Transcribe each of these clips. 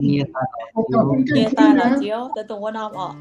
Nie daaih la'ziouv, daaih dongh wuov norm oc.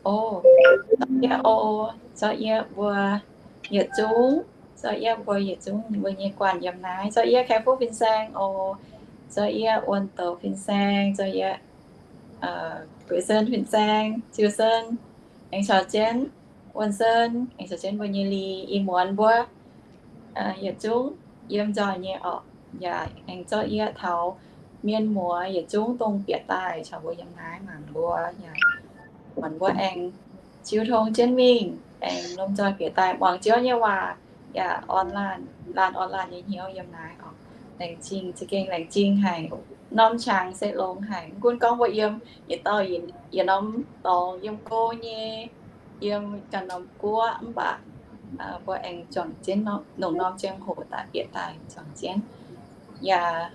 O, zorqv yie o, zorqv yie mbuo yietc zungv, zorqv yie mbuo yietc zungv mbuo nyei guanh yiem naaiv, zorqv yie Kaeqv Fuqv fin-saeng o, zorqv yie Wuonh Douc fin-saeng, zorqv yie Gueix Sen fin-saeng, Ziu Sen, aengx caux jienv Wuonh Sen, aengx caux jienv mbuo nyei lih, ih muonz mbuo yietc zungv yiem nzoih nyei orqc. Yaac aengx zorqv yie taux mienh muoz yietc zungv dongh bieqc daaih caux mbuo yiem naaiv mangc mbuo, yaac muonc mbuo aengx jiu tong jienv mingh, aengx lomh nzoih bieqc daaih muangx Ziouv nyei waac, yaac orn laanh, laanh orn laanh nyei hnyouv yiem naaiv orqc. Laengz zingh, za'gengh laengz zingh haic. Norm qangx se longx haic. Mv gunv gorngv mbuo yiem yietc dauh yietc norm dorngx, yiem go nyei, yiem ganh norm guoqv, mv baac mbuo aengx juangc jienv longc norm ziangh hoc daaih bieqc daaih juangc jienv. Yaac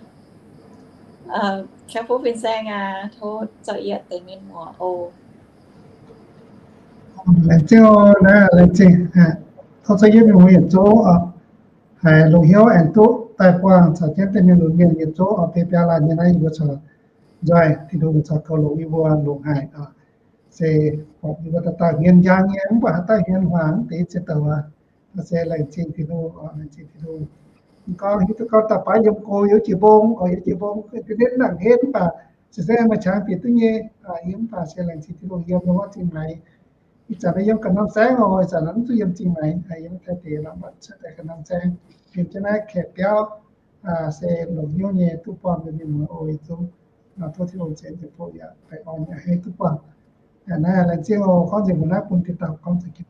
Kaeqv Fuqv fin-saeng aac, tov zorqv yie deix mienh muoz oc. Laengz zingh oc, naaiv laengz zingh. Tov zorqv yie mienh muoz yietc zungv oc, haih longc hnyouv aengx duqv daaih buangh caux jienv deix mienh lunx mienh yietc zungv oc, biaa biaa laanh nyei naaiv yie mbuo corc nzoih Tin-Hungh corc goux longx yie mbuo longx haic oc. Se buatc yie mbuo dauh dauh hmien njang nyei, mv baac haaix dauh hmien hmuangx mv deix ziex douc aqv. Se laengz zingh Tin-Hungh oc, laengz zingh Tin-Hungh. Mv gorngv hiuv duqv gorngv daaih baav yiem go yiem jiex mbong oc, yiem jiex mbong ga'ndiev nangc henv mv baac se se maaih qangx bieqc duqv nyei. Yiem mv baac se laengz zingh Tin-Hungh yiem norm wuov zingh maengx. Ih zanc naaiv yiem ganh norm saengv oc, ih zanc naaiv mv duqv yiem zingh maengx, yiem Taiv deic, cuotv daaih ganh norm saengv. Yiem jienv naaiv kaeqv biauv se longc hnyouv nyei duqv buangh mienh muoz oc, yietc zungv tov Tin-Hungh ceix njiec bou yaac baengh orn yaac hei duqv buangh. Naaiv laengz zingh oc, gorngv nzengc mbuo naaiv bun deix dauh gorngv za'gengh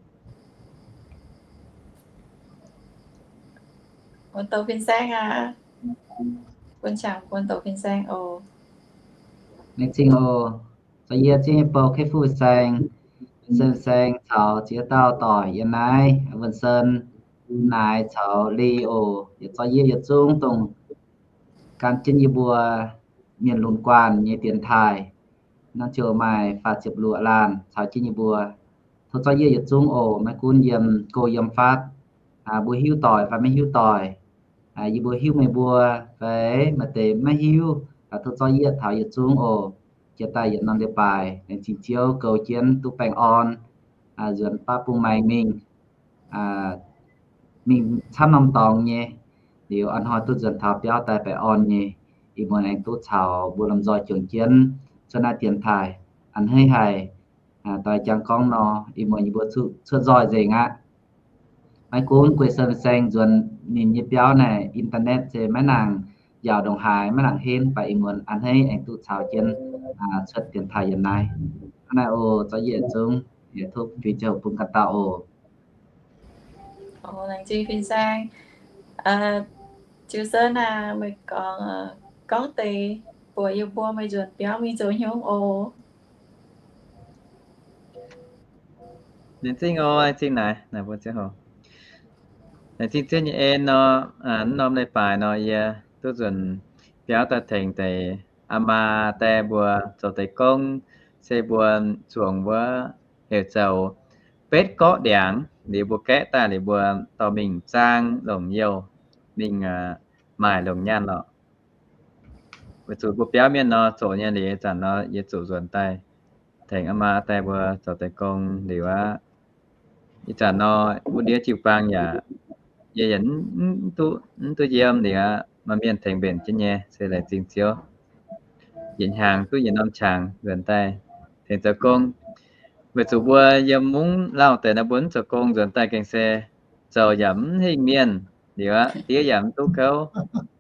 Bun douz fin-saeng aqv. Bun qangx bun douz fin-saeng oc. Laengz zingh oc. Zorqv yie zingv nyei bou Kei Fu Saeng, Sen-Saeng caux ziex dauh doic yiem naaiv, Wen-Sen, Naaic caux Li oc. Yietc zorqv yie yietc zungv dongh gan jienv yie mbuo mienh lunx guanh nyei dienx taaih. Naaiv ziouc maaih faah ziepc luoqc laanh caux jienv yie mbuo. Tov zorqv yie yietc zungv oc, maiv gunv yiem go yiem fatv, mbuo hiuv doic fai maiv hiuv doic, yie mbuo hiuv meih mbuo fai maaih deix maiv hiuv, tov zorqv yie taux yietc zungv oc. Jiex daaih yietc norm leiz-baaix laengz zingh Ziouv goux jienv duqv baengh orn, nzuonx baav bung maengx mingh, mingh camv norm dorngx nyei. Liuz a'hnoi duqv nzuonx taux biauv daaih baengh orn nyei, ih muonz aengx duqv caux mbuo lomh nzoih juangc jienv cuotv naaiv dienx taaih. A'hneiv haic, doix jangx gorngv nor, ih muonz yie mbuo cuotv nzoih nzengc aqv. Maiv gunv guei sen saeng nzuonx ninh nyei biauv naaic, internet se maiv nangc yaauc ndongc haaix, maiv nangc henv, mv baac ih muonz a'hneiv aengx duqv caux jienv cuotv dienx taaih yiem naaiv. Hnangv naaiv oc, zorqv yie yietc zungv, yietc tov fingx ziouc bun ganh dauh oc. Laengz zingh fin-saeng. Jiu Sen aac, meih gorngv, gorngv deix buoz yie mbuo meih nzuonx biauv mingh zoux hnyouv oc. Laengz zingh oc, laengz zingh naaic, naaic mbuo ziouc hoc. Laengz zingh Ziouv nyei en nor, mv norm leiz-baaix nor yie duqv nzuonx biauv daaih tengx deix aa maa die mbuo zoux deix gong, se mbuo zuangx wuov heuc zoux betv gorqv ndiangx. Liuz mbuo gaeqv daaih liuz mbuo dorh mingh zaang longc youh, mingh maaic longc nyaanh lorqc. Weic zuqc mbuo biauv mienh nor zoqc nyei liuz, ih zanc nor yie zuqc nzuonx daaih tengx aa maa die mbuo zoux deix gong liuz aqv. Ih zanc nor wuov ndiev jiu-baang yaac, yie yaac mv duqv yiem liuz aqv, maaih mienh tengx mbenc jienv nyei, se laengz zingh Ziouv. Yietc hnyangx duqv yietc norm qangx nzuonx daaih tengx zoux gong. Weic zuqc mbuo yiem mungv lauh deix nor mbuo mv zoux gong nzuonx daaih gengh se zoux yaac mv hingh mienh liuz aqv, diev yaac mv duqv kouv,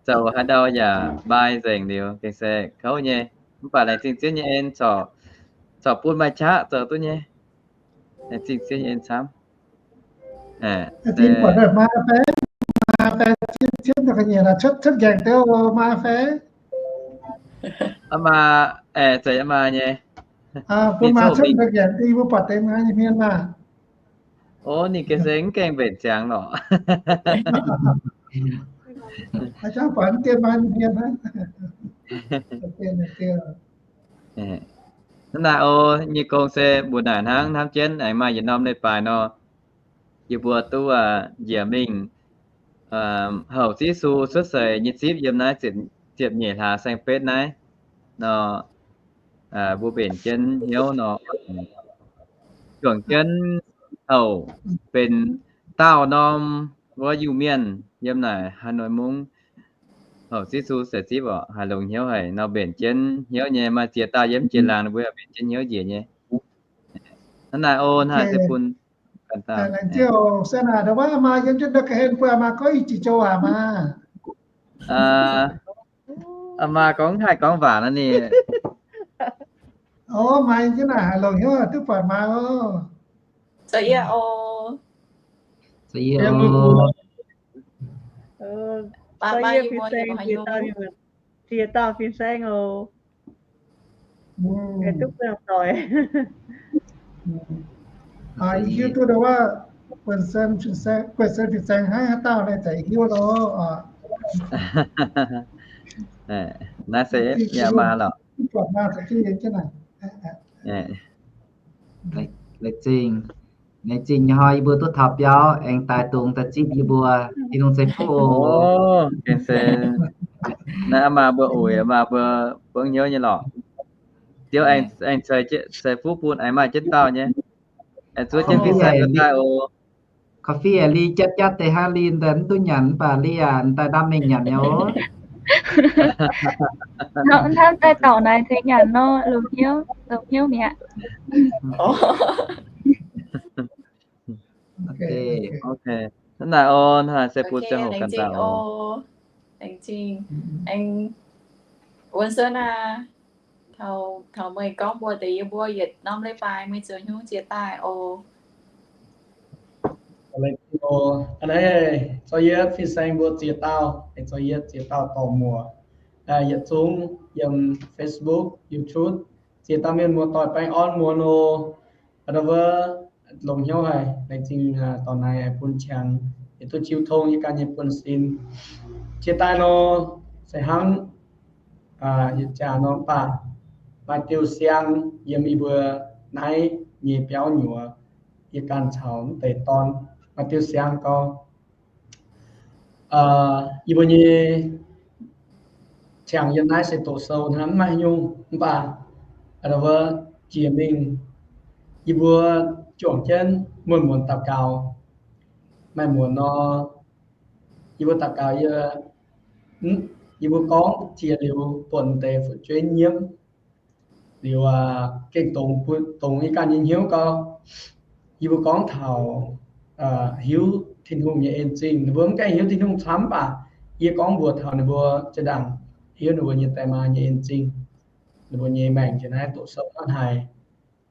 zoux haaix ndau yaac mbai nzengc liuz gengh se kouv nyei. Mv baac laengz zingh Ziouv nyei en corc, corc bun maaih qaqv zoux duqv nyei. Laengz zingh Ziouv nyei en camv. Aa maa, aeqv, zeiz aa maa nyei. O, ninh gengh se mv gaengh mbenc ziangx lorqc. Hnangv naaic oc, nyei gong se mbuo naaic hnangv hnamv jienv aengx maaih yietc norm leiz-baaix nor, yie mbuo duqv njiec mingh houc Yesu cuotv seix nyei zipv yiem naaiv ziepc nyeic hlaax saeng-betv naaiv nor, mbuo mbenc jienv hnyouv nor, juangc jienv houc benx daauh norm wuov Iu-Mienh yiem naaic Hà Nội mungv houc Yesu seix zipv orqc, haiz longx hnyouv haic nor mbenc jienv hnyouv nyei. Maaih ziex dauh yiem jiex laangz mbuo yaac mbenc jienv hnyouv njiec nyei. Hnangv naaic oc, hnangv naaic se bun ganh dauh. Aa maa gorngv haih gorngv waac nor ninh. Ziex dauh fin-saeng oc. Duqv doic. Hiuv duqv wuov, guei sen fin-saeng hnangv haaix dauh naaiv za'gengh hiuv loh. Naaiv se yie maa lorqc. Laengz zingh nyei hnoi yie mbuo duqv taux biauv aengx daaih dungx daaih zipv yie mbuo Tin-Hungh ceix fuqv oc. Gengh se naaiv maa mbuo uix, maa mbuo buangv hnyouv nyei lorqc. Ziouv aengx ceix fuqv bun aengx maaih jienv dauh nyei. Aengx zuov jienv fin-saeng daaih oc. Coffee aengx Li jatv jatv deix hnangv Li daaih mv duqv nyanc mv baac Li aac daaih ndamv mingh nyanc nyei oc. Hnamv daaih dorc naaic ceix nyanc nor, longx hnyouv, longx hnyouv mi'aqv. Hnangv naaic oc, hnangv naaic se bun ziangh hoc ganh dauh oc. Laengz zingh. Aengx Wen Sen aac, taux meih gorngv mbuox deix yie mbuo yietc norm leiz-baaix meih zoux hnyouv jiex daaih oc. Laengz zingh oc. A'hneiv zorqv yietv fin-saeng mbuo ziex dauh, laengz zorqv yietv ziex dauh dorc muoc, yietc zungv yiem Facebook, YouTube, ziex dauh mienh muoz-doic baengh orn muonz oc. A'ndau wuov, longx hnyouv haic, laengz zingh dorh naaiv bun qangx, yietc duqv jiu tong yie ganh nyei buonv-sin. Jiex daaih nor, se hnangv yietc jaax nor mv baac maaih diuh siang yiem yie mbuo naaiv nyei biauv nyuoz, yie ganh caux mv deix dorn, maaih diuh siang gau. Yie mbuo nyei qangx yiem naaiv se doqc sou hnangv, mv maaih haaix nyungc, mv baac a'ndau wuov jiex mingh, yie mbuo juangc jienv muonz-muonz daux gaux. Maaih muonz nor, yie mbuo daux gaux, yie, yie mbuo gorngv jiex liuz buatc deix fu'jueiv nyiemv liuz, gengh dongz, dongz yie ganh nyei hnyouv gau. Yie mbuo gorngv taux hiuv Tin-Hungh nyei en zingh. Ninh mbuo mv gaengh hiuv Tin-Hungh camv baac yie gorngv mbuox taux ninh mbuo jiex ndaangc hiuv ninh mbuo nyei daaih maa nyei en zingh, ninh mbuo nyei maengc jiex naaiv doqc sou hnangv haaix.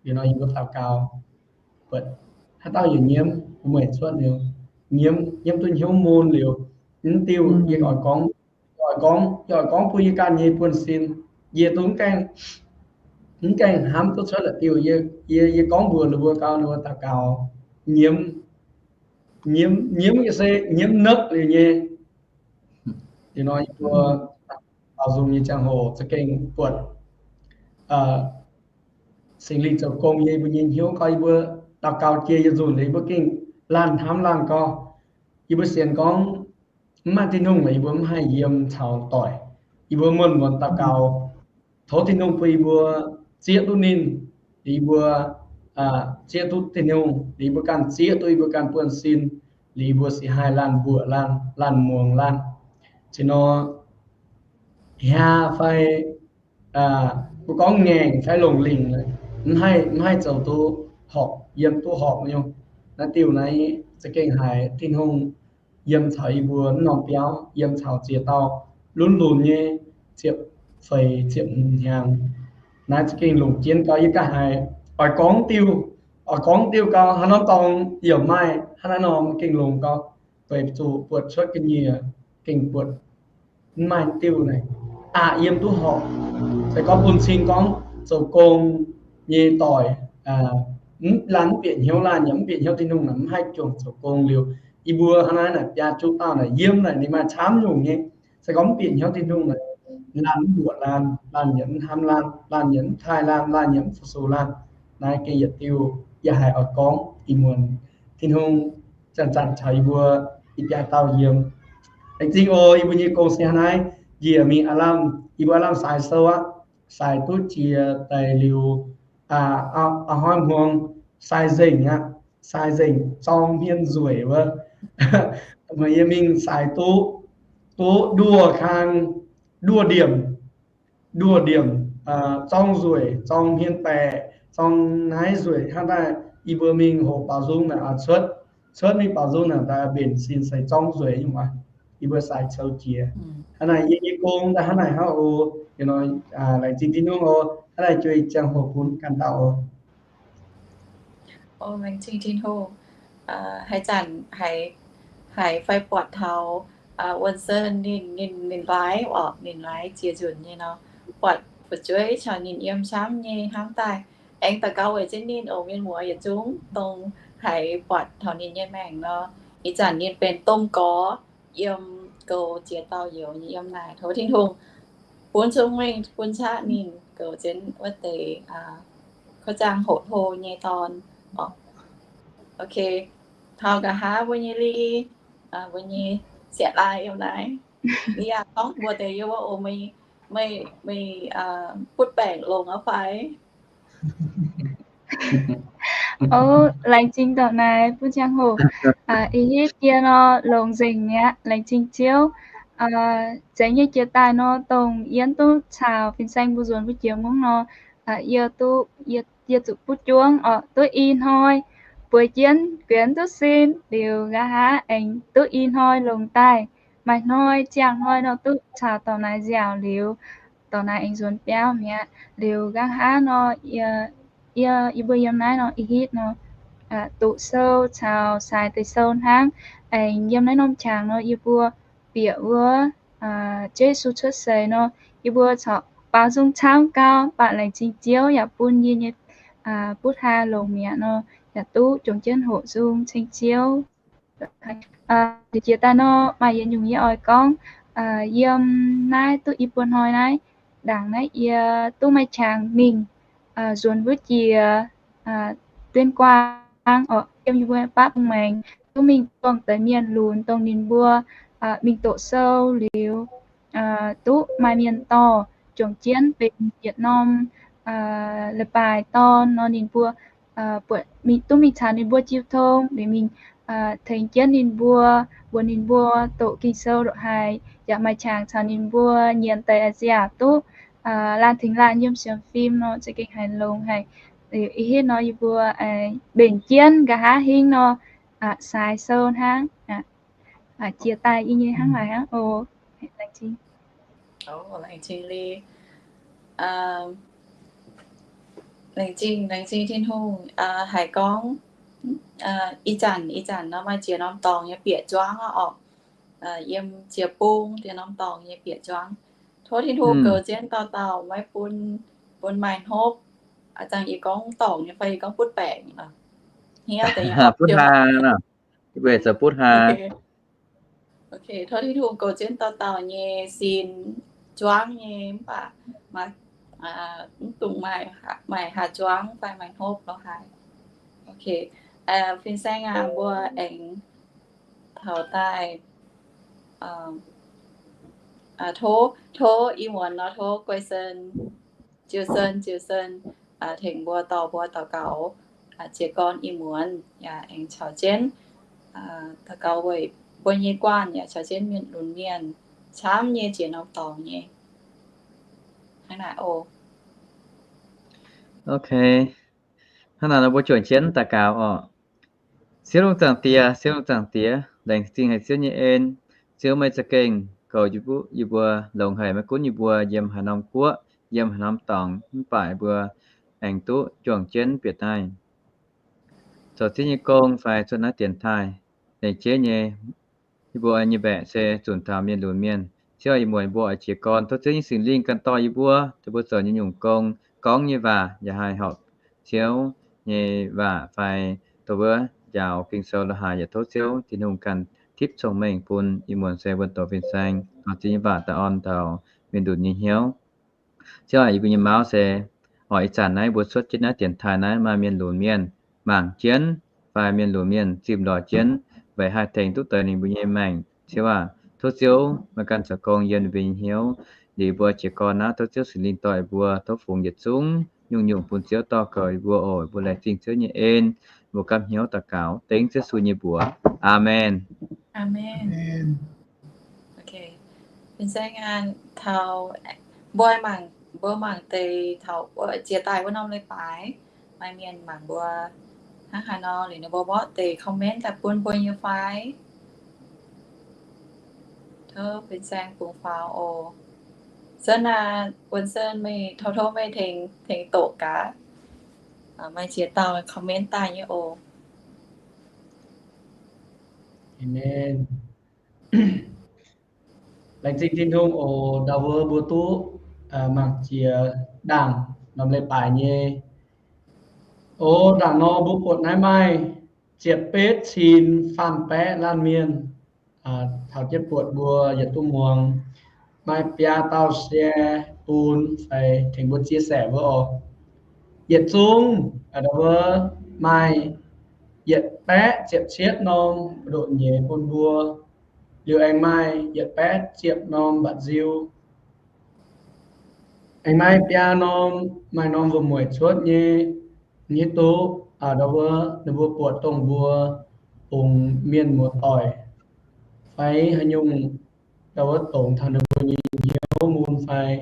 Liuz nor yie mbuo daux gaux, buatc haaix dauh yaac nyiemv, mbuo mueic cuotv liuz, nyiemv, nyiemv duqv hnyouv mun liuz, mv diuh yie oix gorngv, oix gorngv, yie oix gorngv bun yie ganh nyei buonv-sin. Yie duqv mv gaengh, mv gaengh hnamv duqv cuotv la'diuh, yie, yie gorngv mbuox ninh mbuo gau, ninh mbuo daux gaux, nyiemv, nyiemv, nyiemv se nyiemv nokv liuz nyei. Liuz nor yie mbuo baaux nzung nyei ziangh hoc za'gengh buatc Singx Lingh zoux gong yiem yie mbuo nyei hnyouv gau. Yie mbuo daux gaux jiex yietc nzunc liuz, yie mbuo gengh laanh hnamv laanh gau. Yie mbuo sienx gorngv mv maaih Tin-Hungh lorqc, yie mbuo mv haih yiem caux doic. Yie mbuo muonz-muonz daux gaux, tov Tin-Hungh bun yie mbuo zieqv duqv ninh, liuz yie mbuo zieqv duqv Tin-Hungh, liuz yie mbuo ganh zieqv duqv yie mbuo ganh buonv-sin, liuz yie mbuo sic haih laanh mbuoqc laanh, laanh muangx laanh. Cin nor, hiaa fai mbuo gorngv ngaengc fai longc lingc, mv haih, mv haih zoux duqv horpc, yiem duqv horpc nyungc. Naaiv diuh naaiv za'gengh haiz Tin-Hungh yiem caux yie mbuo mv norm biauv, yiem caux ziex dauh lunx lunx nyei ziepc feix ziepc hmz hnyangx. Naaiv za'gengh longc jienv gau. Yie ganh haiz oix gorngv diuh, oix gorngv diuh gau, haaix norm dorngx yaac maaih, hnangv naaiv nor gengh longx gau. Weic zuqc buatc cuotv ga'nyiec gengh buatc mv maaih diuh naaic, aqc yiem duqv horpc. Se gorngv bun cing gorngv zoux gong nyei doic, mv, laanh mv bieqc hnyouv laanh, yaac mv bieqc hnyouv Tin-Hungh naaic, mv haih juangc zoux gong liuz, yie mbuo hnangv naaiv naaic biaa juqv dauh naaic yiem naaic ninh maaih camv nyungc nyei. Se gorngv mv bieqc hnyouv Tin-Hungh naaic, laanh mv mbuoqc laanh, laanh yaac mv hnamv laanh, laanh yaac mv taaih laanh, laanh yaac mv fu-sux laanh. Naaiv gengh yietc diuh yie haiz oix gorngv ih muonz Tin-Hungh zanc-zanc caux yie mbuo ih biaa dauh yiem. Laengz zingh oc. Yie mbuo nyei gong se hnangv naaiv njiec mingh aav lamh, yie mbuo aav lamh sai sou aqv. Sai duqv jiex daaih liuz, a'hnoi hmuangx sai nzengc aqv. Sai nzengc zorng hmien nzueic wuov. Meih yie mingh sai duqv, duqv nduoh kang, nduoh ndiemc, nduoh ndiemc, zorng nzueic, zorng hmien baeqc, zorng naaiv nzueic hnangv daaih. Yie mbuo mingh hoqc baaux nzung naaic cuotv, cuotv mingh baaux nzung naaic daaih mbenc sin se zorng nzueic nyungc aqv. Yie mbuo sai cou jiex. Hnangv naaic yie nyei gong daaih hnangv naaic hnangv oc. Laengz zingh Tin-Hungh oc. Hnangv naaic juix ziangh hoc bun ganh dauh oc. O, laengz zingh Tin-Hungh. Haaix zanc haiz, haiz fai buatc taux Wuonh Sen ninh, ninh, ninh laaiv orqc, ninh laaiv ziex nzunc nyei nor, buatc fu'jueiv caux ninh yiem camv nyei hnamv daaih. Aengx daux gaux weic jienv ninh oc, mienh muoz yietc zungv dongh haiz buatc taux ninh nyei maengc nor. Ih zanc ninh benx domh gorx yiem goux ziex dauh youz nyei yiem naaic. Tov Tin-Hungh bun cong-mengh bun qaqv ninh goux jienv wuov deix kuv zaangh hoqc hlo nyei dorn. Ok, taux nqa'haav mbuo nyei Li, mbuo nyei sieqv-laai yiem naaiv. Li aac, gorngv mbuox deix yie wuov oc, meih, meih, meih butv baengc longx aqv fai? O, laengz zingh dorh naaiv butv ziangh hoc. Ih hitv yie nor longx nzengc mi'aqv, laengz zingh Ziouv. Zeiz nyei jiex daaih nor, dongh yie duqv caux fin-saeng mbuo nzuonx mbuo jiex mungv nor, yie duqv, yie zuqc butv juangv orqc, duqv i hnoi bueix jienv guenx duqv sin liuz, nqa'haav aengx duqv i hnoi longc daaih. Maaih hnoi ziangh hnoi nor duqv caux dorh naaiv nziaauc liuz, dorh naaiv aengx nzuonx biauv mi'aqv. Liuz nqa'haav nor, yie, yie mbuo yiem naaiv nor ih hitv nor, doqc sou caux saaix deix sou hnangv. Aengx yiem naaiv norm qangx nor yie mbuo bieqc wuov Yesu cuotv seix nor, yie mbuo corc baaux nzung camv gau, mv baac laengz zingh Ziouv yaac bun yie nyei butv haa longx mi'aqv nor, yaac duqv juangc jienv hoqc nzung ceng Ziouv. Jiex daaih nor maaih yietc nyungc yie oix gorngv. Yiem naaiv duqv i buo hnoi naaiv, ndaangc naaiv yie duqv maaih qangx mingh nzuonx wuov jiex Tuyên Quang oc, yiem yie mbuo baav bung maengx, duqv mingh buangh deix mienh lunx dongh ninh mbuo mingh doqc sou liuz, duqv maaih mienh dorh juangc jienv benx yietc norm leiz-baaix dorn nor, ninh mbuo duqv mingh caux ninh mbuo jiu tong, liuz mingh tengx jienv ninh mbuo, mbuox ninh mbuo doqc Ging-Sou ndongc haaix, yaac maaih qangx caux ninh mbuo nyienz deix a'nziaauc duqv laanh tengx laanh yiem siemx fim nor, za'gengh haiz longx haic. Ih hitv nor yie mbuo mbenc jienv nqa'haav hingv nor, saaix sou hnangv. Jiex daaih yie nyei hnangv naaic hnangv oc. Laengz zingh. Laengz zingh, laengz zingh Tin-Hungh haiz gorngv ih zanc, ih zanc nor maaih ziex norm dorngx nyei bieqc nzuangv oc. Yiem ziex bung ziex norm dorngx nyei bieqc nzuangv. Tov Tin-Hungh goux jienv dauh dauh maiv bun, bun maaih hnopv. A'zanc yie gorngv dorngx nyei fai yie gorngv butv baengc nor? Hniev deix nyei butv haa nor. Weic zoux butv haa. Tov Tin-Hungh goux jienv dauh dauh nyei sin, nzuangv nyei mv baac mv dungx maaih haaix nzuangv fai maaih hnopv lorz haaix. Fin-saeng aac, mbuo aengx taux daaih tov, tov ih muonz nor tov Guei Sen, Ziou Sen, Ziou Sen tengx mbuo dorh mbuo daux gaux jiez gorn ih muonz yaac aengx caux jienv daux gaux weic mbuo nyei guanh yaac caux jienv mienh lunx mienh camv nyei ziex norm dorngx nyei. Hnangv naaic oc. Ok. Hnangv naaic nor mbuo juangc jienv daux gaux oc. Ziouv Lungh Zaangc Diex, Ziouv Lungh Zaangc Diex, laengz zingh haic Ziouv nyei en. Ziouv meih za'gengh goux yie mbuo longx haic, maiv gunv yie mbuo yiem haaix norm guoqv, yiem haaix norm dorngx, mv baac mbuo aengx duqv juangc jienv bieqc daaih zoux Ziouv nyei gong fai cuotv naaiv dienx taaih. Laengz zingh nyei, yie mbuo nyei mbaeqc se zunc taux mienh lunx mienh. Ziouv aac, ih muonz mbuo oix jiez gorn tov Ziouv nyei Singx Lingh ganh dorh yie mbuo, dongh mbuo zoux nyei nyungc gong, gorngv nyei waac yaac haih horpc Ziouv nyei waac fai dongh wuov njaaux Ging-Sou lorz haaix yaac tov Ziouv Tin-Hungh ganh tipv cong-mengh bun. Ih muonz se wuonh doz fin-saeng dorh Ziouv nyei waac daaih orn taux mienh lunx nyei hnyouv. Ziouv aac, yie mbuo nyei mauv se oix ih zanc naaiv mbuo cuotv jienv naaiv dienx taaih naaiv maaih mienh lunx mienh mangc jienv fai mienh lunx mienh zimh lorz jienv weic haih tengx duqv deix ninh mbuo nyei maengc. Ziouv aac, tov Ziouv meih ganh zoux gong yiem ninh mbuo nyei hnyouv. Liuz mbuo jiez gorn naaiv tov Ziouv Singx Lingh dorh mbuo, tov fungx yietc zungv nyungc-nyungc bun Ziouv dorh goux mbuo oc. Mbuo laengz zingh Ziouv nyei en, mbuo gapv hnyouv daux gaux dengv Ziouv Yesu nyei mbuox. Aamen. Fin-saeng aac, taux mbuo mangc, mbuo mangc deix taux jiex daaih wuov norm leiz-baaix, maaih mienh mangc mbuo hnangv haaix nor, liuz ninh mbuo mborqv deix comment daaih bun mbuo nyei fai? Tov fin-saeng bungx faaux oc. Sen aac, Wuonh Sen, meih tov, tov meih tengx, tengx doqc gaax. Maaih ziex dauh comment daaih nyei oc. Amen. Laengz zingh Tin-Hungh oc, ndau wuov mbuo duqv mangc jiex ndaangc norm leiz-baaix nyei. Oc, ndaangc nor mbuo buatc naaiv maaih ziepc betv cin faam baeqv laanh mienh taux jienv buatc mbuo yietc duqv muangx. Maaih biaa dauh share bun fai tengx mbuo chia sẻ wuov oc. Yietc zungv ndau wuov maaih yietc baeqv ziepc cietv norm ndoqc nyeiz bun mbuo. Liuz aengx maaih yietc baeqv ziepc norm mba'nziu. Aengx maaih biaa norm, maaih norm wuom-mueic cuotv nyei. Hiuv duqv ndau wuov ninh mbuo buatc dongh mbuo bungx mienh muoz-doic fai haaix nyungc, ndau wuov dongz taux ninh mbuo nyei hnyouv mun fai,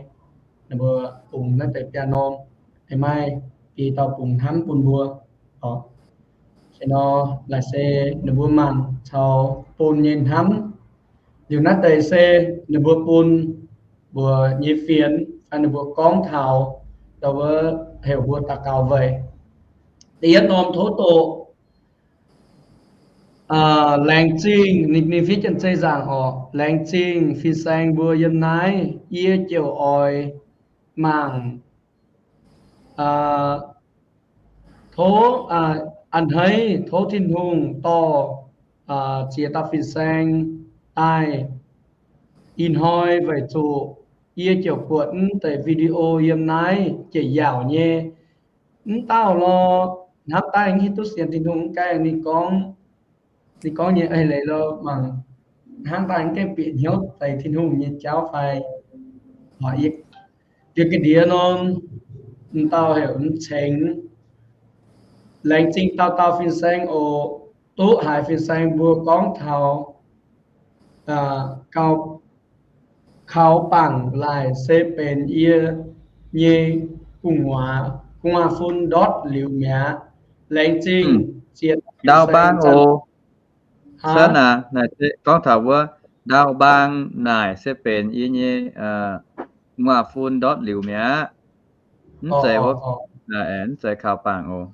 ninh mbuo bungx naaiv deix biaa norm. Aengx maaih biei dauh bungx hnamv bun mbuo oc. Se nor, laaic se ninh mbuo mangc caux bun nyei hnamv. Liuz naaiv deix se ninh mbuo bun mbuo nyei fienx fai ninh mbuo gorngv taux, ndau wuov heuc mbuo daux gaux weic. Da'yietv norm tov doqc, Laengz zingh, ninh, ninh fiev Janx-Zei nzaangc orqc. Laengz zingh fin-saeng mbuo yiem naaiv, yie ziouc oix mangc, tov, a'hneiv tov Tin-Hungh dorh ziex dauh fin-saeng daaih. Ih hnoi weic zuqc yie ziouc buatc mv deix video yiem naaiv jiex yaauc nyei. Mv dauh lorqc, hnamv daaih mv hiuv duqv sienx Tin-Hungh mv gaengh ninh gorngv, ninh gorngv nyei eix leiz lorqc, mangc hnangv daaih mv gaengh bieqc hnyouv deix Tin-Hungh nyei jauv fai. Yie ga'ndiev norm, mv dauh heuc mv cengx. Laengz zingh dauh dauh fin-saeng oc. Duqv haiz fin-saeng mbuo gorngv taux gauh kaux bangc laaic se benx yie nyei gu'nguaaz, gu'nguaaz fun ndortv liuz mi'aqv. Laengz zingh ziex dauh fin-saeng. Ndau bang oc. Hnangv naaic, naaic gorngv taux wuov, ndau bang naaic se benx yie nyei gu'nguaaz fun ndortv liuz mi'aqv. Mv zeiz wuov, mv zeiz kaux bangc oc.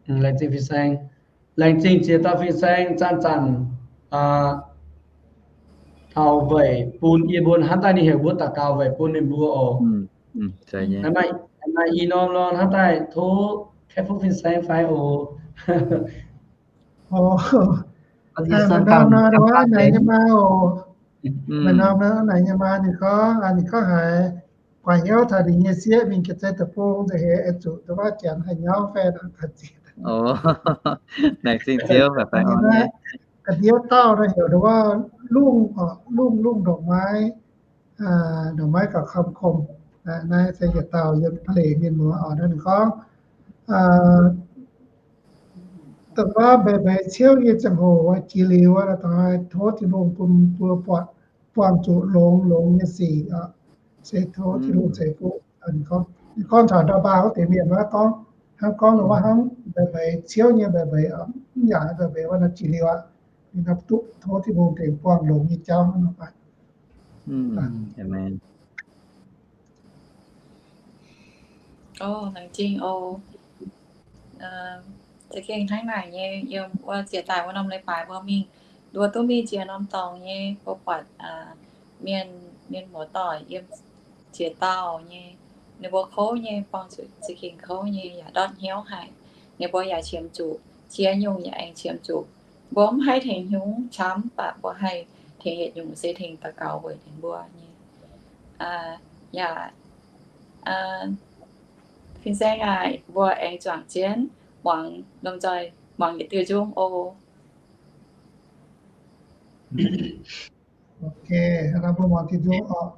Laengz zingh fin-saeng, laengz zingh ziex dauh fin-saeng zanc-zanc taux weic bun yie mbuo hnamv daaih ninh heuc mbuo daux gaux weic bun ninh mbuo oc. Maaih i norm lorqc, hnamv daaih tov Kaeqv-Fuqv fin-saeng fai oc. Maaih norm nor, naaic nyei maa oc. Maaih norm nor, naaic nyei maa ninh gorngv, ninh gorngv haiz guaax hnyouv taux ninh nyei sieqv mingh Ga'naaiv-Deic-Bung nzengc heix, zuqc ndongc wuov Janx haih nyauv fai nor, ga'ndiev dauh naaiv heuc ndongc wuov lungh, lungh, lungh ndongc maiv, ndongc maiv gauh kom-kom. Naaiv se yietc dauh yiem Pa'leic mienh muoz oc. Naaiv ninh gorngv, dongh wuov mbeix mbeix ciouv nyei ziangh hoc jiex liuz, tov Tin-Hungh bun mbuo buatc buangh zuqc longx longx nyei sic oc. Se tov Tin-Hungh ceix fuqv. Ninh gorngv taux ndau bang wuov deix mienh wuov gorngv, hnangv gorngv wuov hnangv mbeix mbeix ciouv nyei mbeix mbeix, mv yaac mbeix mbeix wuov nor jiex liuz aqv. Ninh nor duqv tov Tin-Hungh tengx buangh longx nyei jauv hnangv nor baac. Laengz zingh oc. Za'gengh hnangv naaic nyei, yiem wuov ziex daaih wuov norm leiz-baaix mbuo mingh, mbuo duqv mingh jiex norm dorngx nyei, mbuo buatc mienh, mienh muoz-doic yiem ziex dauh nyei, ninh mbuo kouv nyei, buangh zuqc za'gengh kouv nyei, yaac ndortv hnyouv haic. Ninh mbuo yaac qiemx zuqc, ziex nyungc yaac aengx qiemx zuqc. Mbuo mv haih tengx hnyungc camv, mv baac mbuo haih tengx yietc nyungc se tengx daux gaux weic ninh mbuo nyei. Yaac fin-saeng aac, mbuo aengx juangc jienv muangx lomh nzoih muangx yietc diuh nzung oc. Ok, mbuo muangx diuh nzung oc.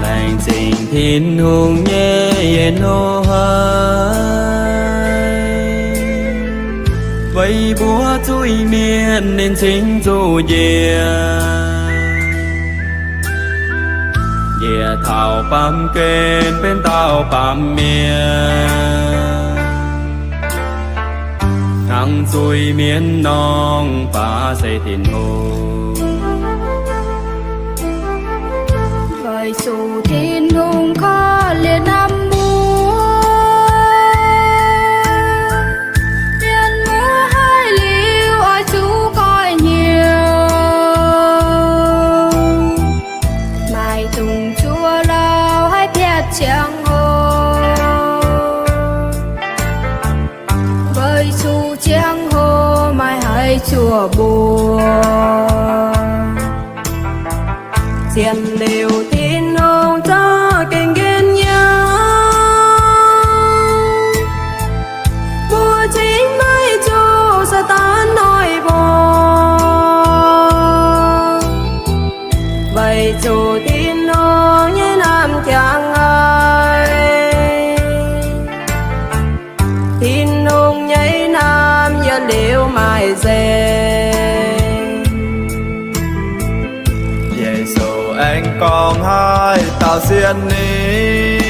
Laengz zingh Tin-Hungh nyei yietc hnoi, weic mbuo zuiz-mienh ninh cingx zuqc njiec, njiec taux baamh gen benx dauh baamh mienh, hnangv zuiz-mienh nor, mv baac se Tin-Hungh. Weic zuqc Tin-Hungh korv-lienh norm mbuo, mienh muoz haih liuz oix zuqc goiv hnyouv, maaih dungx zuov lauh haih piatv ziangh hoc, weic zuqc ziangh hoc maaih haaix zuoqc mbuo. Zienx liuz Tin-Hungh za'gengh njien-youh, mbuo cingx maiv zuqc Saadaan noic mbuo. Gorngv haaix dauh sienx ninh,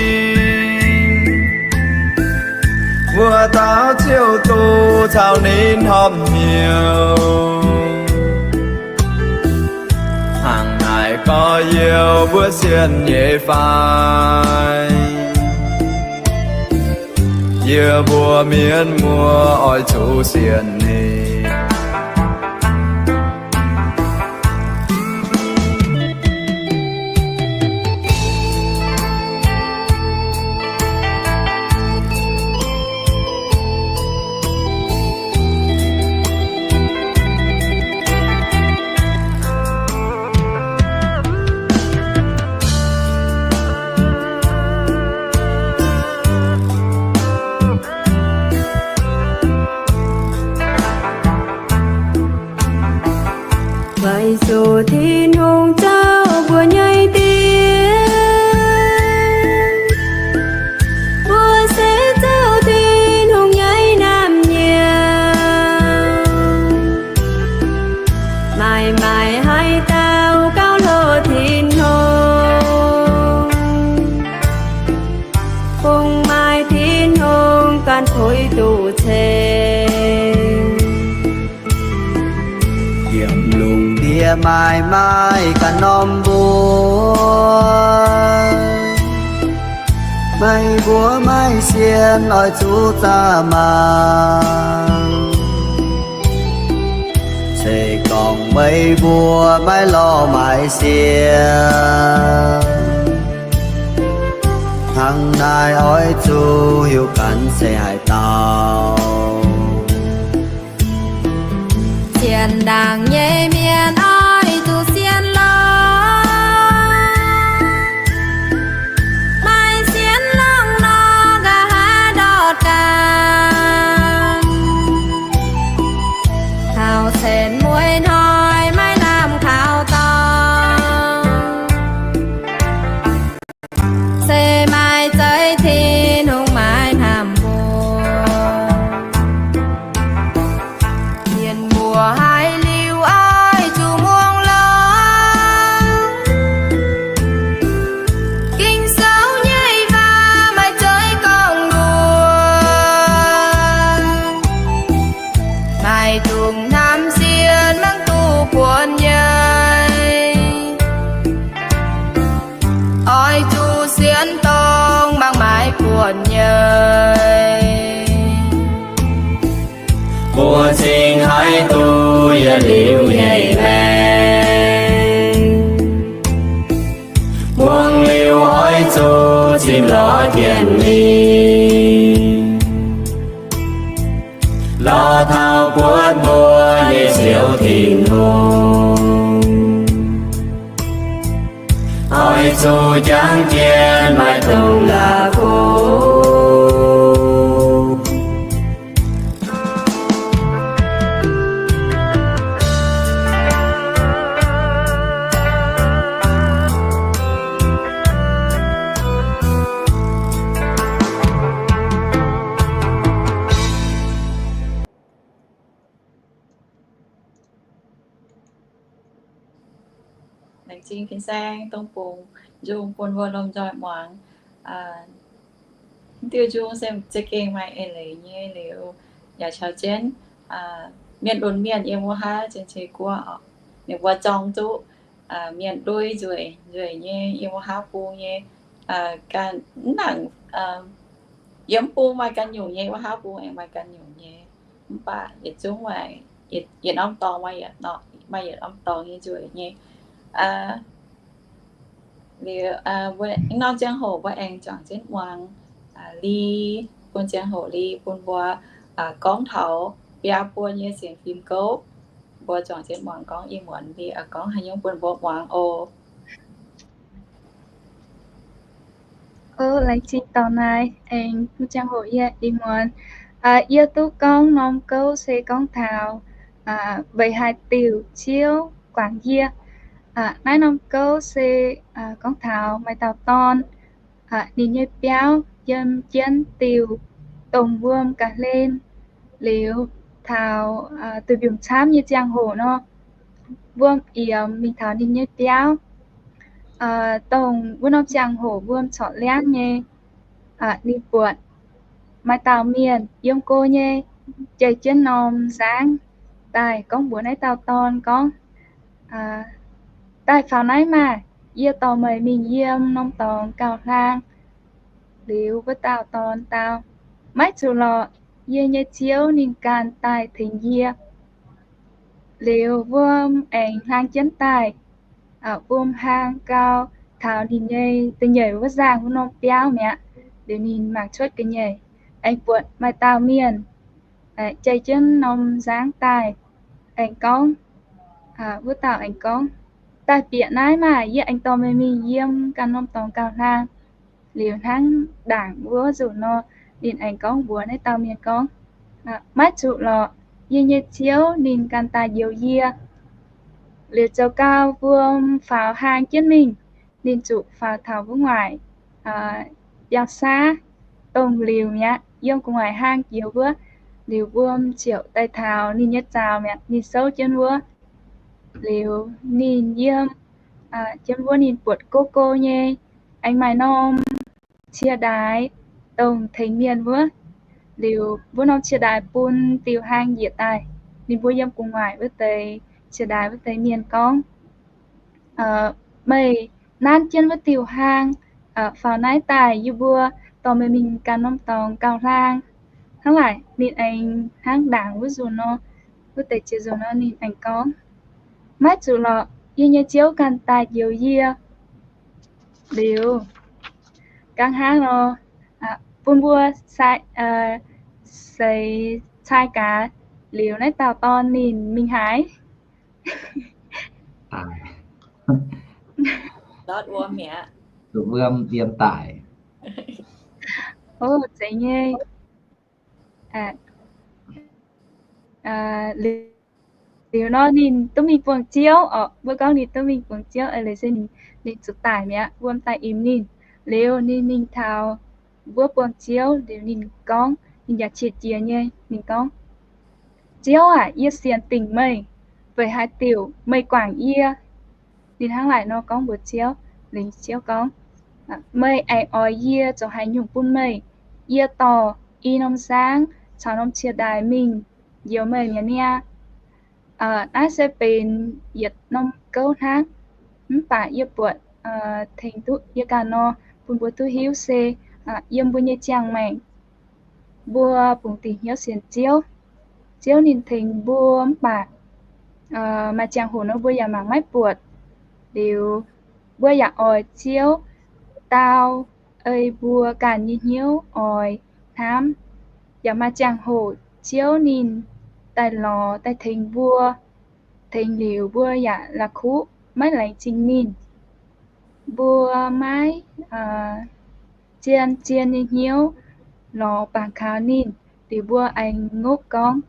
mbuo dauh ziouc duqv caux ninh horpc hnyouv. Hnangv naaic gorx-youz mbuo sienx nyei fai? Yie mbuo mienh muoz oix zuqc sienx ninh. Weic zuqc Tin-Hungh zauv mbuo nyei diex, mbuo se zouv Tin-Hungh nyei naamh nyouz. Maaih maaih haaix dauh gauh hlo Tin-Hungh, bungx maaih Tin-Hungh ganh puix duqv ceng. Yiem lungh ndiev maaih maaih ganh norm mbuo, meih mbuo maiv sienx oix zuqc zaah maah! Se gorngv meih mbuo maiv lorz maaiz sienx, hnangv naaic oix zuqc hiuv ganh se haaix dauh. Sienx ndaangc nyei mienh oix zuqc sienx lorz. Maaih sienx longx nor, nqa'haav ndortv ganh, taux cien mueiz hnoi maiv lamh kaux dorngx. Se maaih zeiv Tin-Hungh maaih hnamv mbuo, mienh mbuo haiz liuz oix zuqc muangx lorz. Ging-Sou nyei waac maaih zeiv gorngv mbuo, maaih dungz hnamv sienx mangc duqv buonc nyei. Oix zuqc sienx dongh mangc maaih buonc nyei. Mbuo cingx haiz duqv yietc liuz nyei maengc, muangx liuz oix zuqc zipv lorz jienv mingh, lorz taux buonv mbuo nyei Ziouv Tin-Hungh. Oix zuqc jangx jienv maaih dongh la'kuqv. Laengz zingh fin-saeng dongh bungx njung bun mbuo lomh nzoih muangx. Diuh njung se za'gengh maaih eix leiz nyei liuz, yaac caux jienv mienh lunx mienh yiem wuov haav Janx-Sei Guoqv, ninh mbuo zorng zuqc mienh lui nzueic nzueic nyei yiem wuov haav bung nyei, ganh mv nangc, yiem bung maaih ganh nyungc nyei, wuov haav bung aengx maaih ganh nyungc nyei. Mv baac yietc zungv maaih, yietc norm dorngx maaih yietc norm dorngx nyei nzueic nyei. Liuz, norm ziangh hoc mbuo aengx juangc jienv muangx Li, bun ziangh hoc Li bun mbuo gorngv taux biaa buon nyei sienx fim gouv. Mbuo juangc jienv muangx gorngv ih muonz Li gorngv haaix nyungc bun mbuo muangx oc. Laengz zingh dorh naaiv aengx bun ziangh hoc yie ih muonz. Yie duqv gorngv norm gouv se gorngv taux Weic haaix diuc Ziouv guangc yie. Naaiv norm gouv se gorngv taux maaih dauh dorn, ninh nyei biauv yiem jienv diuh domh wuom ga'hlen. Liuz taux duih mbiungc camv nyei ziangh hoc nor, wuom yiemx mingh taux ninh nyei biauv. dongh wuov norm ziangh hoc wuom corc liangv nyei, ninh buatc maaih dauh mienh yiem go nyei, jai jienv norm nzangv daaih gorngv mbuox naaiv dauh dorn gorngv, Daaih faaux naaiv maah! Yie dorh meih mingh yiem norm dorngx gauh hlang. Liuz wuov dauh dorn dau, Maiv zuqc lorqc. Yie nyei ziouv ninh ganh daaih tengx yie. Liuz wuom aengx hlang jienv daaih, wuom hlang gau taux ninh nyei da'nyeic wuov nzangh wuov norm biauv mi'aqv. Liuz ninh mangc cuotv ga'nyeic, aengx buatc maaih dauh mienh jai jienv norm nzangv daaih, aengx gorngv, wuov dauh aengx gorngv, Daaih bieqc naaiv maah! Yie aengx dorh meih mingh yiem ganh norm dorngx gauh hlang. Liuz hnangv ndaangc wuov nzunc nor, ninh aengx gorngv mbuox naaiv dauh mienh gorngv, Maiv zuqc lorqc. Yie nyei ziouv ninh ganh daaih njoux yie. Liuz zoux gau wuom faaux hlang jienv mingh, ninh zuqc faaux taux wuov nguaaic biauv-saav dongh liuz mi'aqv, yiem gu'nguaaic hlang jiex wuov. Liuz wuom ziouc daaih taux ninh nyei zaux mi'aqv, ninh souv jienv wuov. Liuz ninh yiem jienv wuov ninh buatc go go nyei aengx maaih norm cie ndaaix dongh tengx mienh wuov. Liuz wuov norm cie ndaaix bun diuh hlang njiec daaih. Ninh mbuo yiem gu'nguaaic wuov deix cie ndaaix wuov deix mienh gorngv, Meih nanv jienv wuov diuh hlang faaux naaiv daaih, yie mbuo dorh meih mingh ganh norm dorngx gauh hlang. Hnangv naaic ninh aengx hnangv ndaangc wuov nzunc nor, wuov deix ziex nzunc nor ninh aengx gorngv, Maiv zuqc lorqc. Yie nyei ziouv ganh daaih njoux yie. Liuz, nqa'haav nor, bun mbuo seix cai gaax liuz naaiv dauh dorn ninh mingh haaix. Ndortv wuom mi'aqv. Zuqc wuom yiem daic. O, zeiz nyei. Liuz nor ninh duqv mingh buangh ziouv oc. Mbuo gorngv ninh duqv mingh buangh ziouv, eix leiz se ninh, ninh zuqc daic mi'aqv, wuom daaih imx ninh. Liuz ninh mingh taux mbuo buangh ziouv, liuz ninh gorngv, ninh yaac qiex jiez nyei, ninh gorngv, Ziouv aac, yie sienx dingc meih. Weic haaix diuc meih guangc yie? Ninh hnangv naaic nor gorngv mbuox ziouv. Liuz ziouv gorngv, Meih aengx oix yie zoux haaix nyungc bun meih? Yie dorh i norm nzangv caux norm cie ndaaix mingh njoux meih mi'aqv niaa. Naaiv se benx yietc norm gouv hnangv. Mv baac yie buatc tengx duqv yie ganh nor, bun mbuo duqv hiuv se yiem mbuo nyei ziangh maengc, mbuo bungx dingc hnyouv sienx Ziouv. Ziouv ninh tengx mbuo mv baac maaih ziangh hoc nor mbuo yaac mangc maiv buatc. Liuz mbuo yaac oix Ziouv dau ei mbuo ganh nyei hnyouv oix hnamv. Yaac maaih ziangh hoc Ziouv ninh daaih lorz daaih tengx mbuo, tengx liuz mbuo yaac la'kuqv maiv laengz zingh ninh. Mbuo maiv zien zien nyei hnyouv lorz bangc kaux ninh, liuz mbuo aengx ngopv gorngv,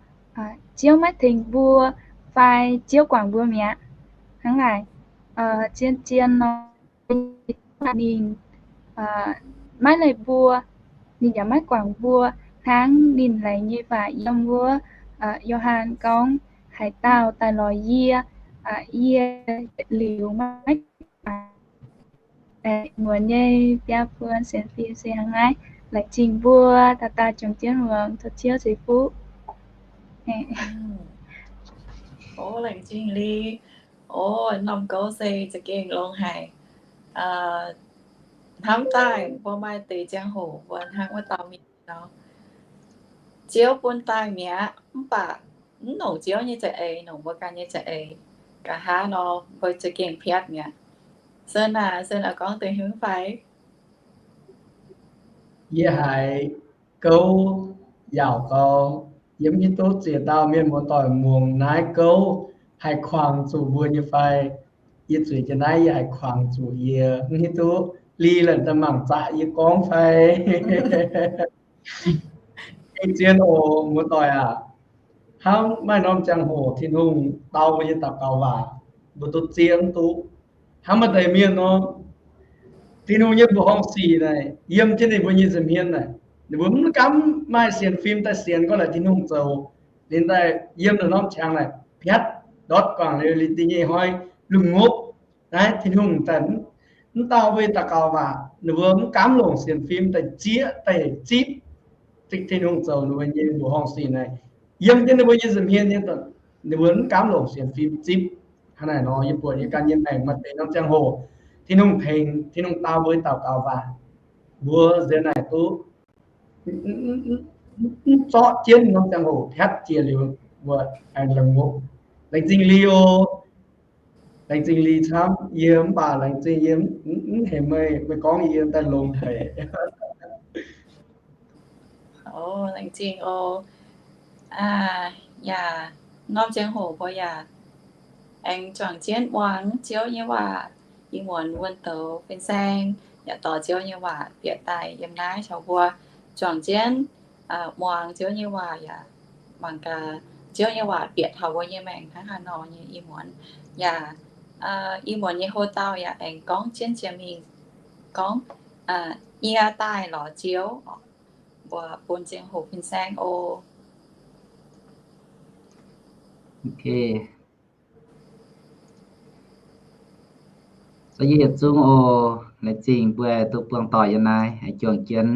Ziouv maiv tengx mbuo fai Ziouv guangc mbuo mi'aqv. Hnangv naaic, zien zien nor ninh maiv leih mbuo, ninh yaac maiv guangc mbuo, hnangv ninh laengz nyei waac yiem wuov Yo^han gorngv, Haaix dauh daaih lorz yie, yie yietc liuz maiv muonz nyei biaa buon sienx fim se hnangv naaiv. Laengz zingh mbuo dauh dauh juangc jienv muangx, tov Ziouv ceix fuqv. O, laengz zingh Li. O, norm gouv se za'gengh longx haic. Hnamv daaih mbuo maaih deix ziangh hoc mbuo hnangv wuov dauh mienh nor, Ziouv bun daaih mi'aqv, mv baac mv longc Ziouv nyei za'eix, longc mbuo ganh nyei za'eix. Nqa'haav nor mbuo za'gengh piatv mi'aqv. Sen aac, Sen aac gorngv deix haaix nyungc fai? Yie haiz gouv yaauc gau, yie mv hiuv duqv ziex dauh mienh muoz-doic muangx naaiv gouv haih kuangx zuqc mbuo nyei fai. Yie zueiz jienv naaiv yie haih kuangx zuqc, yie mv hiuv duqv Li la'daaih mangc zaqc yie gorngv fai. Gengh zien oc muoz-doic aac. Hnangv maaih norm ziangh hoc Tin-Hungh dau mbuo nyei daux gaux waac, mbuo duqv zieqv mv duqv. Hnangv maaih deix mienh nor, Tin-Hungh nyei mbuoqc horngh sic naaic yiem jienv ninh mbuo nyei nza'hmien naaic, ninh mbuo mv gaamv maaih sienx fim daaih sienx gorngv laaix Tin-Hungh zoux. Ninh daaih yiem la'normh qangx naaic piatv ndortv guangc liuz, ninh nyei hnoi lungh ngopv naaiv Tin-Hungh daaih mv dauh mbuo nyei daux gaux waac, ninh mbuo mv gaamv longc sienx fim daaih zieqv daaih zipv Tin-Hungh zoux ninh mbuo nyei mbuoqc horngh sic naaic, yiem jienv ninh mbuo nyei nza'hmien nyei, ninh mbuo mv gaamv longc sienx fim zipv. Hnangv naaic nor, yie buatc yie ganh nyei maengc maaih deix norm ziangh hoc, Tin-Hungh tengx, Tin-Hungh dau mbuo nyei daux gaux waac, mbuo nziex naaic duqv mv zorqv jienv norm ziangh hoc piatv jiex liuz, mbuo aengx laengz zingh liuz, laengz zingh liuz camv yie, mv baac laengz zingh yie mv hemx meih, meih gorngv yie daaih longx haic. Laengz zingh oc. Yaac norm ziangh hoc mbuo yaac aengx juangc jienv muangx Ziouv nyei waac. Ih muonz wuonh douz fin-saeng yaac dorh Ziouv nyei waac bieqc daaih yiem naaiv caux mbuo juangc jienv muangx Ziouv nyei waac yaac mangc gaax Ziouv nyei waac bieqc taux mbuo nyei maengc hnangv haaix nor nyei ih muonz. Yaac ih muonz nyei hoc-dauh yaac aengx gorngv jienv jiex mingh gorngv, Nyie daaih lorz Ziouv. Mbuo bun ziangh hoc fin-saeng oc. Yie yietc zungv oc, laengz zingh mbuo duqv buangh doic yiem naaiv juangc jienv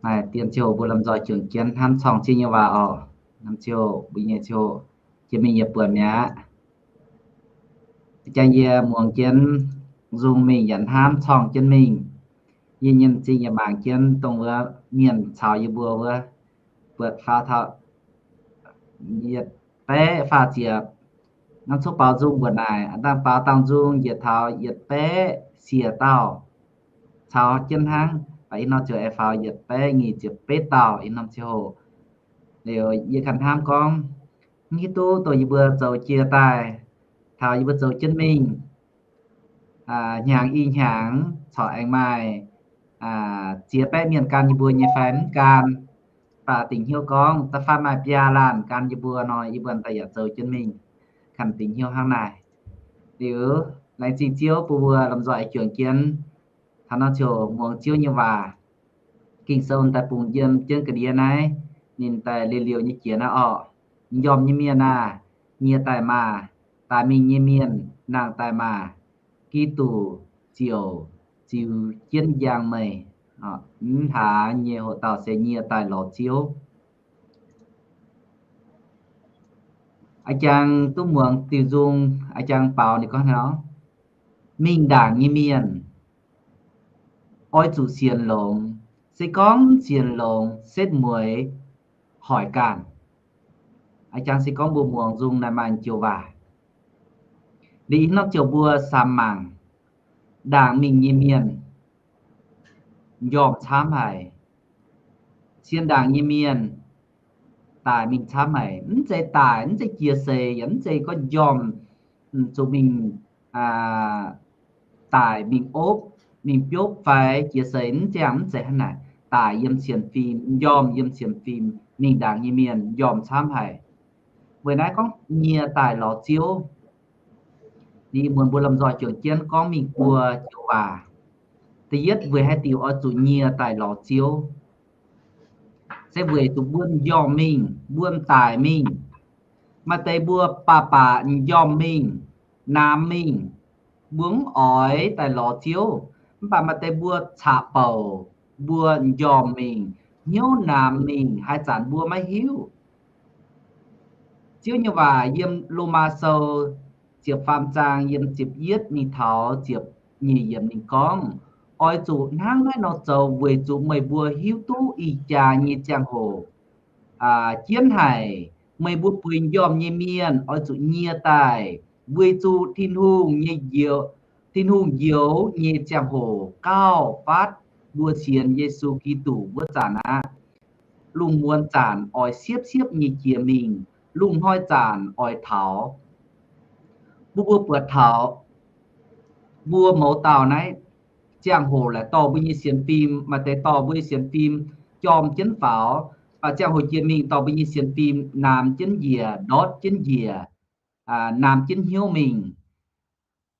maaih dien ziouc mbuo lomh nzoih juangc jienv hnamv corng Ziouv nyei waac oc. Hnamv ziouc mbuo nyei ziouc jiex mingh yietc buonc mi'aqv. Jangx yie muangx jienv nzung mingh yaac hnamv corng jienv mingh. Yie nyei m'zing yaac mangc jienv dongh wuov mienh caux yie mbuo wuov buatc faaux taux yietc baeqv faah ziepc. Hnangv cuotv baaux nzung mbuoqc naaic, dangh baaux dangh nzung njiec taux yietc baeqv siec dauh caux jienv hnangv. Baac ih hnoi ziouc aengx faaux yietc baeqv nyic ziepc betv dauh ih norm ziangh hoc. Liuz yie ganh hnamv gorngv, mv hiuv duqv dongh yie mbuo zoux jiex daaih, taux yie mbuo zoux jienv mingh hnyangx i hnyangx corc aengx maaih ziex baeqv mienh gan yie mbuo nyei fai mv gan. Mv baac dingc hnyouv gorngv da'faanh maaih biaa laanh gan yie mbuo nor, yie mbuo daaih yaac zoux jienv mingh. Ganh dingc hnyouv hnangv naaic. Liuz laengz zingh Ziouv bun mbuo lomh nzoih juangc jienv taux nor ziouc muangx Ziouv nyei waac. Ging-Sou daaih bungx yiem jienv ga'ndiev naaiv, ninh daaih liouh liouh nyei jiex naaiv orqc. M'njormh nyei mienh aah! Nyie daaih maah! Daic mingh nyei mienh nangh daaih maah! Giduc ziouc ziux jienv njang meih. Mv hlaax nyei hoc-dauh se nyie daaih lorz Ziouv. A'jang duqv muangx diuh nzung, a'jang baaux ninh gorngv nor, mingh ndaangc nyei mienh oix zuqc sienx longx. Se gorngv sienx longx, setv mueiz hoic ganh. A'jang se gorngv mbuo muangx nzung naaiv maaih joux waac. Liuz ih norm ziouc mbuo samx mangc, ndaangc mingh nyei mienh njormh camv haic. Sienx ndaangc nyei mienh daic mingh camv haic. Mv zeiz daic, mv zeiz jiex seix, yaac mv zeiz gorngv njormh zuqc mingh daic mingh opv, mingh biopv fai jiex seix, mv ziangh, mv zeiz hnangv naaic. Daic yiem sienx fim, njormh yiem sienx fim, mingh ndaangc nyei mienh njormh camv haic. Weic naaiv gorngv nyie daaih lorz Ziouv. Ninh muonz mbuo lomh nzoih juangc jienv gorngv mingh buo joux waac. Da'yietv weic haaix diuc oix zuqc nyie daaih lorz Ziouv? Se weic zuqc mbuo m'njormh mingh, mbuo m'daic mingh. Maaih deix mbuo baac baac m'njormh mingh, naamx mingh, mbuo mv oix daaih lorz Ziouv. Mv baac maaih deix mbuo caqv-bouc, mbuo m'njormh mingh, hnyouv naamx mingh, haaix zanc mbuo maiv hiuv. Ziouv nyei waac yiem Lomaa Sou ziepc faam zaang yiem ziepc yietv mingh taux ziepc nyeic yiemc ninh gorngv, oix zuqc hnangv naaiv nor zoux weic zuqc meih mbuo hiuv duqv ih jaax nyei ziangh hoc jienv haic. Meih mbuo bueix m'njormh nyei mienh oix zuqc nyie daaih, weic zuqc Tin-Hungh nyei njoux, Tin-Hungh njoux nyei ziangh hoc gauh fatv mbuo sienx Yesu Giduc wuov zanc aqv. Lungh muonz zanc oix siepv-siepv nyei jiex mingh, lungh hnoi zanc oix taux. Mbuo, mbuo buatc taux mbuo mouz dauh naaiv, ziangh hoc laaic dorh mbuo nyei sienx fim, maaih deix dorh mbuo nyei sienx fim jorm jienv faaux, baac ziangh hoc jiex mingh dorh mbuo nyei sienx fim naamx jienv njiec, ndortv jienv njiec, naamx jienv hnyouv mingh.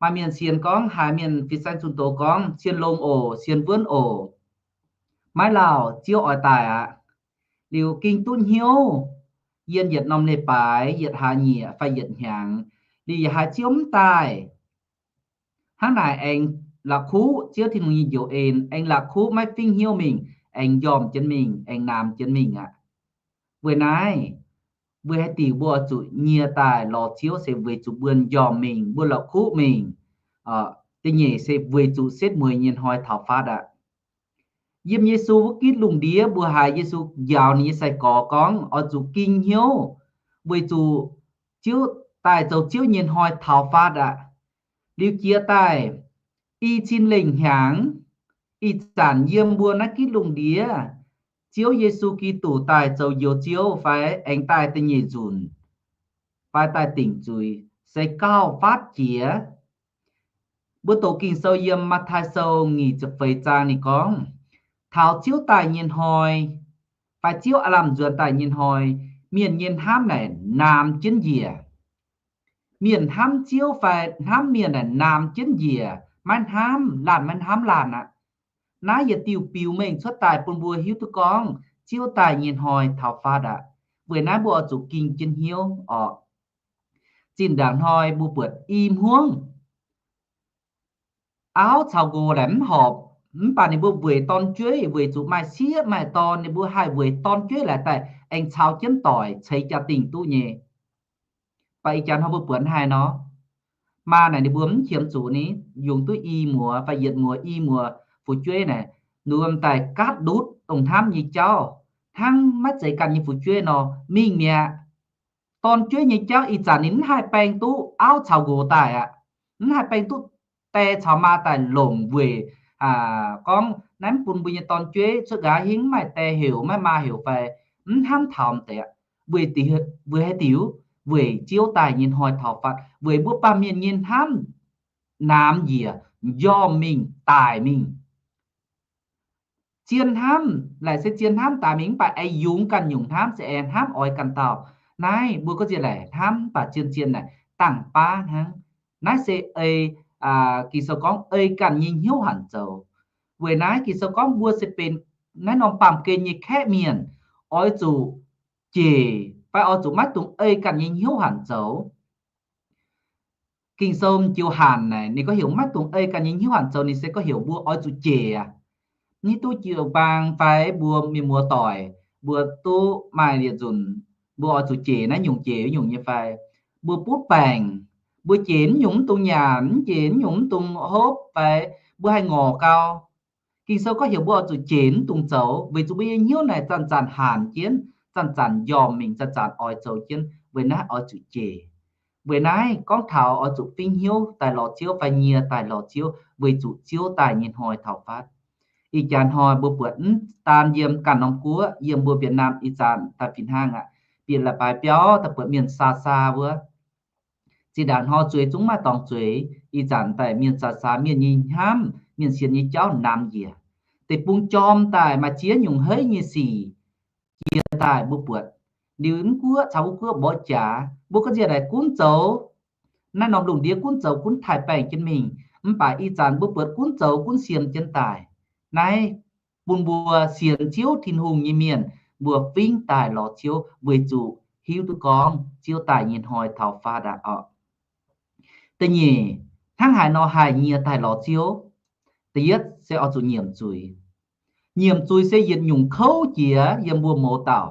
Maaih mienh sienx gorngv, haiz mienh fin-saeng zunh doz gorngv, sienx longx oc, sienx wuonv oc. Maiv lauh, Ziouv oix daaih aqv. Liuz ging duqv hnyouv, yiem yietc norm leiz-baaix, yietc hlaax nyieqc fai yietc hnyangx, liuz yaac haiz Ziouv mv daaih. Hnangv naaic aengx la'kuqv Ziouv Tin-Hungh nyei njoux en, aengx la'kuqv maiv fingx hnyouv mingh, aengx njormh jienv mingh, aengx naamx jienv mingh aqv. Weic naaiv, weic haaix diuc mbuo oix zuqc nyie daaih lorz Ziouv se weic zuqc mbuo njormh mingh, mbuo la'kuqv mingh. Da'nyeic se weic zuqc setv mueiz nyei hnoi taux fatv aqv. Yiem Yesu wuov gitv lungh ndiev mbuo haiz Yesu njaaux ninh nyei sai-gorx gorngv oix zuqc ging hnyouv, weic zuqc Ziouv daaih zoux Ziouv nyei hnoi taux fatv aqv. Liuz jiex daaih i cin lengh hnyangx, ih zanc yiem mbuo naaiv gitv lungh ndiev, Ziouv Yesu Giduc daaih zoux Njoux Ziouv fai aengx daaih da'nyeic nzunc, fai daaih dingc zuiz, se gauh fatv jiex. Mbuo doqc Ging-Sou yiem Matv^taai Sou nyic ziepc feix zaang ninh gorngv, taux Ziouv daaih nyei hnoi, fai Ziouv aav lamh nzuonx daaih nyei hnoi, mienh nyei hnamv naaic naamx jienv njiec. Mienh hnamv Ziouv fai hnamv mienh naaic naamx jienv njiec, maiv hnamv laanh maiv hnamv laanh aqv. Naaiv yietc diuh biux mengh cuotv daaih bun mbuo hiuv duqv gorngv Ziouv daaih nyei hnoi taux fatv aqv. Weic naaiv mbuo oix zuqc ging jienv hnyouv orqc. Zinh ndaangc hnoi mbuo buatc i hmuangv auv caux nqox laaic mv horpc, mv baac ninh mbuo weic dorn-jueiv weic zuqc maaih sieqv maaih dorn, ninh mbuo haih weic dorn-jueiv laaic daaih aengx caux jienv doic ceix jaa-dingh duqv nyei. Baac ih jaax hnoi mbuo buatc haaix nor, maa naaic ninh mbuo mv qiemx zuqc ni, yungz duqv i muoz fai yietc muoz i muoz fu'jueiv naaic, ninh mbuo daaih gaatv ndutv dongh hnamv nyei jauv, hnangv maiv zeiz ganh nyei fu'jueiv nor mingh mi'aqv. Dorn-jueiv nyei jauv ih zanc ninh mv haih baeng duqv auv caux nqox daaih aqv. Mv haih baeng duqv die caux maa daaih longc weic gorngv naaiv mv bun mbuo nyei dorn-jueiv cuotv nqa'haav hingv mv maaih die heuc maiv maa heuc fai mv hnamv taux m'deix aqv. Weic haaix diuc? Weic Ziouv daaih nyei hnoi taux fatv, weic mbuo baamh mienh nyei hnamv naamx njiec, njormh mingh, daic mingh. Zien hnamv laaic se zien hnamv daic mingh mv baac aengx yungz ganh nyungc hnamv se aengx hnamv oix ganh dauh. Naaiv mbuo gorngv nziex laaic hnamv mv baac zien-zien naaic dangh baav hnangv. Naaiv se ei, Ging-Sou gorngv ei ganh nyei hnyouv hanc zoux. Weic naaiv Ging-Sou gorngv mbuo se benx naaiv norm baamh gen nyei kaeqv mienh, oix zuqc jeic fai oix zuqc maiv dungx ei ganh nyei hnyouv hanc zoux. Ging-Sou m'jiex hanc naaic ninh gorngv heuc maiv dungx ei ganh nyei hnyouv hanc zoux, ninh se gorngv heuc mbuo oix zuqc jeic aqv. Mv hiuv duqv jiu-baang fai mbuo mienh muoz-doic, mbuo duqv maaih yietc nzunc, mbuo oix zuqc jeic naaiv nyungc jeic nyungc nyei fai? Mbuo butv baengc, mbuo jeic mv nyungc mv dungx nyanc, mv jeic mv nyungc mv dungx hopv fai mbuo haih ngorc gau. Ging-Sou gorngv heuc mbuo oix zuqc jeic mv dungx zoux, weic zuqc mbuo nyei hnyouv naaic zanc-zanc hanc jienv, zanc-zanc njormh mingh, zanc-zanc oix zoux jienv. Weic naaiv oix zuqc jeic. Weic naaiv gorngv taux oix zuqc fingx hnyouv daaih lorz Ziouv fai nyie daaih lorz Ziouv, weic zuqc Ziouv daaih nyei hnoi taux fatv. Ih jaax hnoi mbuo buatc mv daan yiem ganh norm guoqv, yiem mbuo Việt Nam ih zanc daaih fih hnangv aqv. Bieqc la'baaix biauv daaih buatc mienh saa saa wuov. Zinh ndaangc hnoi zueiz zungv maaih dorngx zueiz, ih zanc daaih mienh saa saa, mienh nyei hnamv, mienh sienx nyei jauv namx njiec. Deic-bung jorm daaih maaih ziex nyungc heiv nyei sic jiex daaih mbuo buatc. Liuz mv guoqv caux wuov guoqv mborqv jaax, mbuo gorngv nziex naaic gunv zoux, naaiv norm lungh ndiev gunv zoux gunv taaih-baengh jienv mingh. Mv baac ih zanc mbuo buatc gunv zoux gunv sienx jienv daaih. Naaiv bun mbuo sienx Ziouv Tin-Hungh nyei mienh, mbuo fingx daaih lorz Ziouv weic zuqc hiuv duqv gorngv Ziouv daaih nyei hnoi taux fatv aqv orqc. Da'nyeic, hnangv haaix nor haih nyie daaih lorz Ziouv? Da'yietv se oix zuqc nyiemc zuiz. Nyiemc zuiz se yietc nyungc kouv jiex yiem mbuo mouz dauh.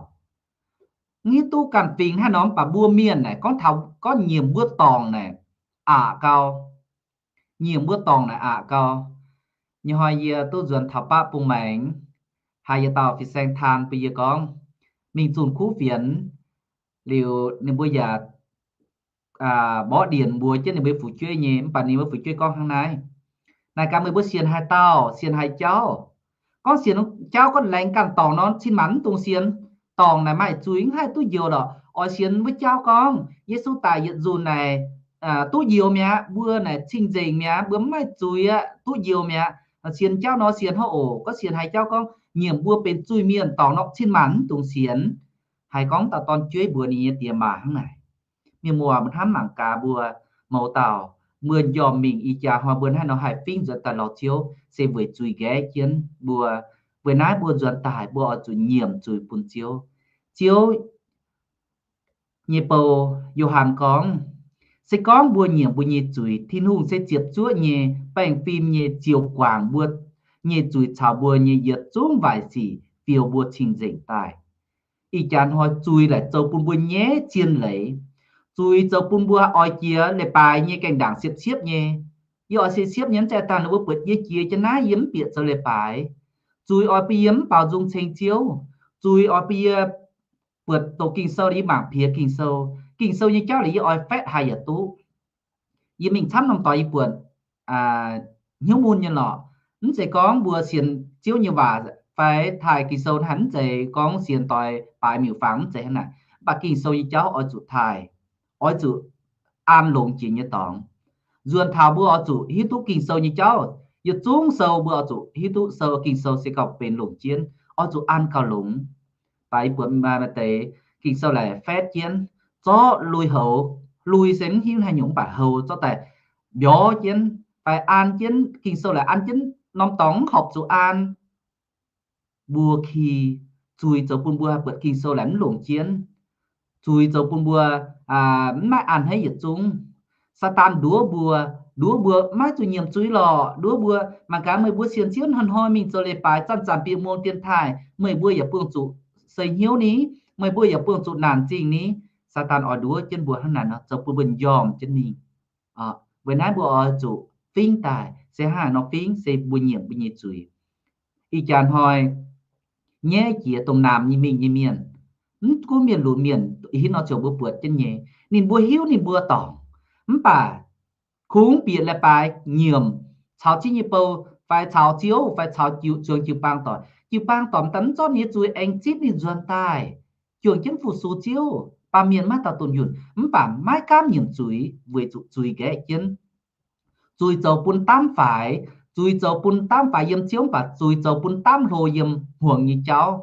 Mv hiuv duqv ganh fingx haaix norm, mv baac mbuo mienh naaic gorngv taux gorngv nyiemc mbuo dorngc naaic aqc gau. Nyiemc mbuo dorngc naaic aqc gau. Nyei hnoi yie duqv nzuonx taux baqv bung maengx, haiz yietc dauh fin-saeng taan bun yie gorngv, mingh zunh kuv fienx, liuz ninh mbuo yaac mborqv ndienc mbuox jienv ninh mbuo fu'jueiv nyei. Mv baac ninh mbuo fu'jueiv gorngv hnangv naaiv, naaic gaax meih mbuo sienx haaix dauh, sienx haaix jauv? Gorngv sienx jauv gorngv laengz ganh dorngc nor, cin-maanc mv dungx sienx. Dorngc naaic maaih zuiz, mv haih duqv njoux lorqc. Oix sienx wuov jauv gorngv Yesu daic yietc nzunc naaic duqv njoux mi'aqv, mbuo naaic cing-nzengc mi'aqv, mbuo mv maaih zuiz aqv, duqv njoux mi'aqv. Sienx jauv nor sienx hnangv oc. Gorngv sienx haaix jauv gorngv nyiemc mbuo benx zuiz-mienh dorngc nor, cin-maanc mv dungx sienx. Haiz gorngv dauh dorn-jueiv mbuox ninh nyei die maac hnangv naaic. Mienh muoz hnamv mangc gaax mbuo mouz dauh, mbuo njormh mingh ih jaax hnoi mbuo hnangv nor haih fingx nzuonx daaih lorz Ziouv se weic zuiz nqaeqv jienv mbuo. Weic naaiv mbuo nzuonx daaih mbuo oix zuqc nyiemc zuiz bun Ziouv. Ziouv nyei bou, Yo^han gorngv, Se gorngv mbuo nyiemc mbuo nyei zuiz, Tin-Hungh se ziepc zuoqv nyei, baengh fim nyei, ziouc guangc mbuo nyei zuiz caux mbuo nyei yietc zungv waaic sic, fiou mbuo cing-nzengc daaih. Ih jaax hnoi zuiz laaic zoux bun mbuo nyaiv zien leiz. Zuiz zoux bun mbuo oix jiex leiz-baaix nyei gaengh ndaangc siepv-siepv nyei. Yie oix siepv-siepv nyei, mv zeiz dangh ninh mbuo buatc yie jiex jienv naaiv, yie mv bieqc zoux leiz-baaix. Zuiz oix bun yie mv baaux nzung ceng Ziouv. Zuiz oix bun yie buatc doqc Ging-Sou, yie mangc piex Ging-Sou. Ging-Sou nyei jauv laaix yie oix faetv haaix yaac duqv. Yie mingh camv norm doix yie buatc hnyouv mun nyei lorqc. Mv zeiz gorngv mbuo sienx Ziouv nyei waac fai taaih Ging-Sou naaiv, mv zeiz gorngv sienx doix baaix miuc-fangx, mv zeiz hnangv naaic. Mv baac Ging-Sou nyei jauv oix zuqc taaih, oix zuqc an longx jiex nyei dorngx. Nzuonx taux mbuo oix zuqc hiuv duqv Ging-Sou nyei jauv. Yietc zungv sou mbuo oix zuqc hiuv duqv sou. Ging-Sou se gauh benx longc jienv, oix zuqc an gauh longx. Baac yie buatc maaih deix Ging-Sou laaic faetv jienv, zorqv lui-houx, lui se mv hiuv haaix nyungc, mv baac houx zorqv daaih mbiorv jienv fai an jienv. Ging-Sou laaic an jienv norm dorngx mv horpc zuqc an. Mbuo ki zuiz zoux bun mbuo buatc Ging-Sou laaic mv longc jienv. Zuiz zoux bun mbuo mv maaih an haiv yietc zungv. Saadaan nduov mbuo, nduov mbuo maiv zuqc nyiemc zuiz lorqc. Nduov mbuo, mangc gaax meih mbuo sienx Ziouv hnoi-hnoi mingh zoux leiz-baaix, zanc-zanc bieqc muangx dienx taaih, meih mbuo yaac buangh zuqc seix hnyouv ni, meih mbuo yaac buangh zuqc naanc zingh ni. Saadaan oix nduov jienv mbuo hnangv naaic nor, zoux bun mbuo njormh jienv mingh. Weic naaiv mbuo oix zuqc fingx daaih. Se hnangv haaix nor fingx? Se mbuo nyiemc mbuo nyei zuiz. Ih jaax hnoi nyaiv jiex dongh naamh nyei mingh nyei mienh, mv gunv mienh lunx mienh, ih hnoi ziouc mbuo buatc jienv nyei, ninh mbuo hiuv ninh mbuo dorngc, mv baac kungx bieqc leiz-baaix nyiemc, caux ziex nyei bou fai caux Ziouv fai caux jiu-, zuangx jiu-baang doic. Jiu-baang doic m'daaih mv zorqv ninh nyei zuiz aengx zipv ninh nzuonx daaih, juangc jienv fu-sux Ziouv. Baamh mienh maiv dauh dunh yunh, mv baac maiv gaamv nyiemc zuiz weic zuqc zuiz nqaeqv jienv. Zuiz zoux bun daamv faix, zuiz zoux bun daamv faix yiem Ziouv, mv baac zuiz zoux bun daamv hlo yiem hmuangx nyei jauv.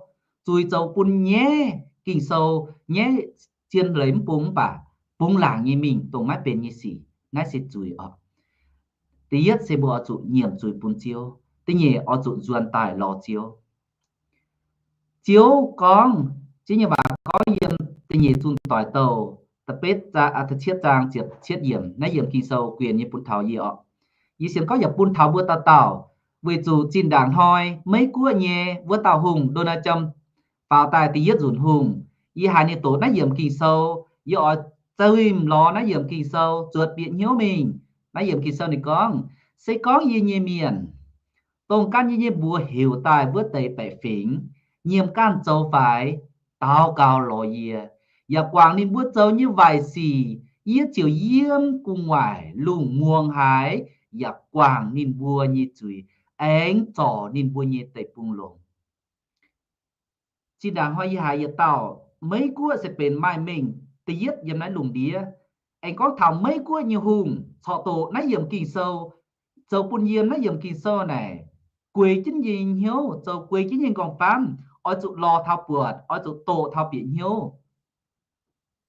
Zuiz zoux bun nyaiv Ging-Sou, nyaiv zien leiz mv bung, mv baac bungx laangc nyei mingh dongh maiv benx nyei sic. Naaiv se zuiz oc. Da'yietv se mbuo oix zuqc nyiemc zuiz bun Ziouv. Da'nyeic oix zuqc nzuonx daaih lorz Ziouv. Ziouv gorngv, Ziouv nyei waac gorngv yiem da'nyeic Zunh Doic Douh da'betv, da'cietv zaang ziepc cietv yiemc. Naaiv yiemc Ging-Sou guenx nyei bun taux yie oc. Yie sienx gorngv yaac bun taux mbuo dauh dauh, weic zuqc zinh ndaangc hnoi Meiv Guoqv nyei wuov dauh hungh Donald Trump faaux daaih da'yietv nzunc hungh, yie haiz ninh doqc naaiv yiemc Ging-Sou, yie oix zimh lorz naaiv yiemc Ging-Sou zuotc bieqc hnyouv mingh. Naaiv yiemc Ging-Sou ninh gorngv, se gorngv yie nyei mienh, dongh gan yie nyei mbuox heuc daaih wuov deix baeqc fingx, nyiemc ganh zoux faix, daux gaux lorz yie, yaac guangc ninh mbuo zoux nyei waaic sic, yie ziouc yiem gu'nguaaic lungh muangx haaix, yaac guangc ninh mbuo nyei zuiz, aengx zorc ninh mbuo nyei deic-bung longx. Zinh ndaangc hnoi yie haiz yietc dauh Meiv Guoqv se benx maaih mengh da'yietv yiem naaiv lungh ndiev. Aengx gorngv taux Meiv Guoqv nyei hungh corc doqc naaiv yiemc Ging-Sou, zoux bun yiem naaiv yiemc Ging-Sou naaic, gueix jienv yie nyei hnyouv, zoux gueix jienv yie nyei nqorngv-famv, oix zuqc lorz taux buatc, oix zuqc doqc taux bieqc hnyouv.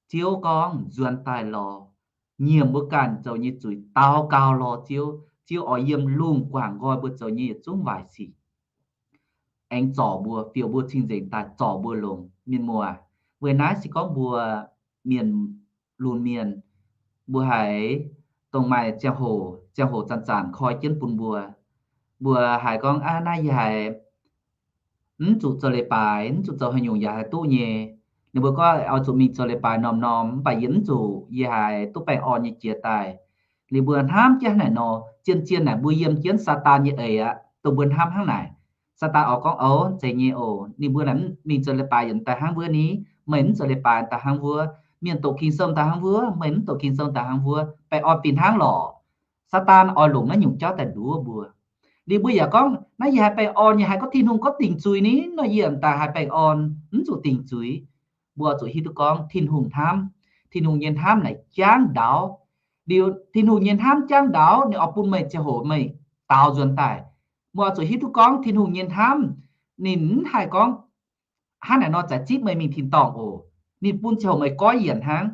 Ziouv gorngv, nzuonx daaih lorz, nyiemc mbuo ganh zoux nyei zuiz, daux gaux lorz Ziouv. Ziouv oix yiem lungh guangc nqoi mbuo zoux nyei yietc zungv waaic sic, aengx zorc mbuo, fiou mbuo cing-nzengc daaih, zorc mbuo longx. Mienh muoz, weic naaiv se gorngv mbuo mienh lunx mienh, mbuo haiz dongh maaih ziangh hoc, ziangh hoc zanc-zanc koi jienv bun mbuo. Mbuo haiz gorngv, aav, naaiv yie haiz mv zuqc zoux leiz-baaix, mv zuqc zoux haaix nyungc yaac haih duqv nyei. Ninh mbuo gorngv oix zuqc mingh zoux leiz-baaix norm-norm, mv baac yie mv zuqc, yie haiz duqv baengh orn nyei jiex daaih. Liuz mbuo hnamv jienv naaic nor, zien-zien naaic mbuo yiem jienv Saadaan nyei eix aqv, dongh mbuo hnamv hnangv naaic. Saadaan oix gorngv, oc, zeiz nyei oc. Ninh mbuo naaic mingh zoux leiz-baaix yietc daaih hnangv wuov ni, meih mv zoux leiz-baaix daaih hnangv wuov. Mienh doqc Ging-Sou daaih hnangv wuov, meih mv doqc Ging-Sou daaih hnangv wuov, baengh orn fih hnangv lorqc. Saadaan oix longc naaiv nyungc jauv daaih nduov mbuo. Liuz mbuo yaac gorngv, naaiv yie haiz baengh orn, yie haiz gorngv Tin-Hungh gorngv dingc zuiz ni, nor yie daaih haiz baengh orn, mv zuqc dingc zuiz. Mbuo zuqc hiuv duqv gorngv Tin-Hungh hnamv, Tin-Hungh nyei hnamv naaic jangv ndaauv. Liuz Tin-Hungh nyei hnamv jangv ndaauv, ninh oix bun meih ziangh hoc meih daaux nzuonx daaih. Mbuo zuqc hiuv duqv gorngv Tin-Hungh nyei hnamv, ninh mv haih gorngv hnangv naaic nor za'gengh zipv meih mingh tin-dorngh oc. Ninh bun ziangh hoc meih goiv yienc hnangv.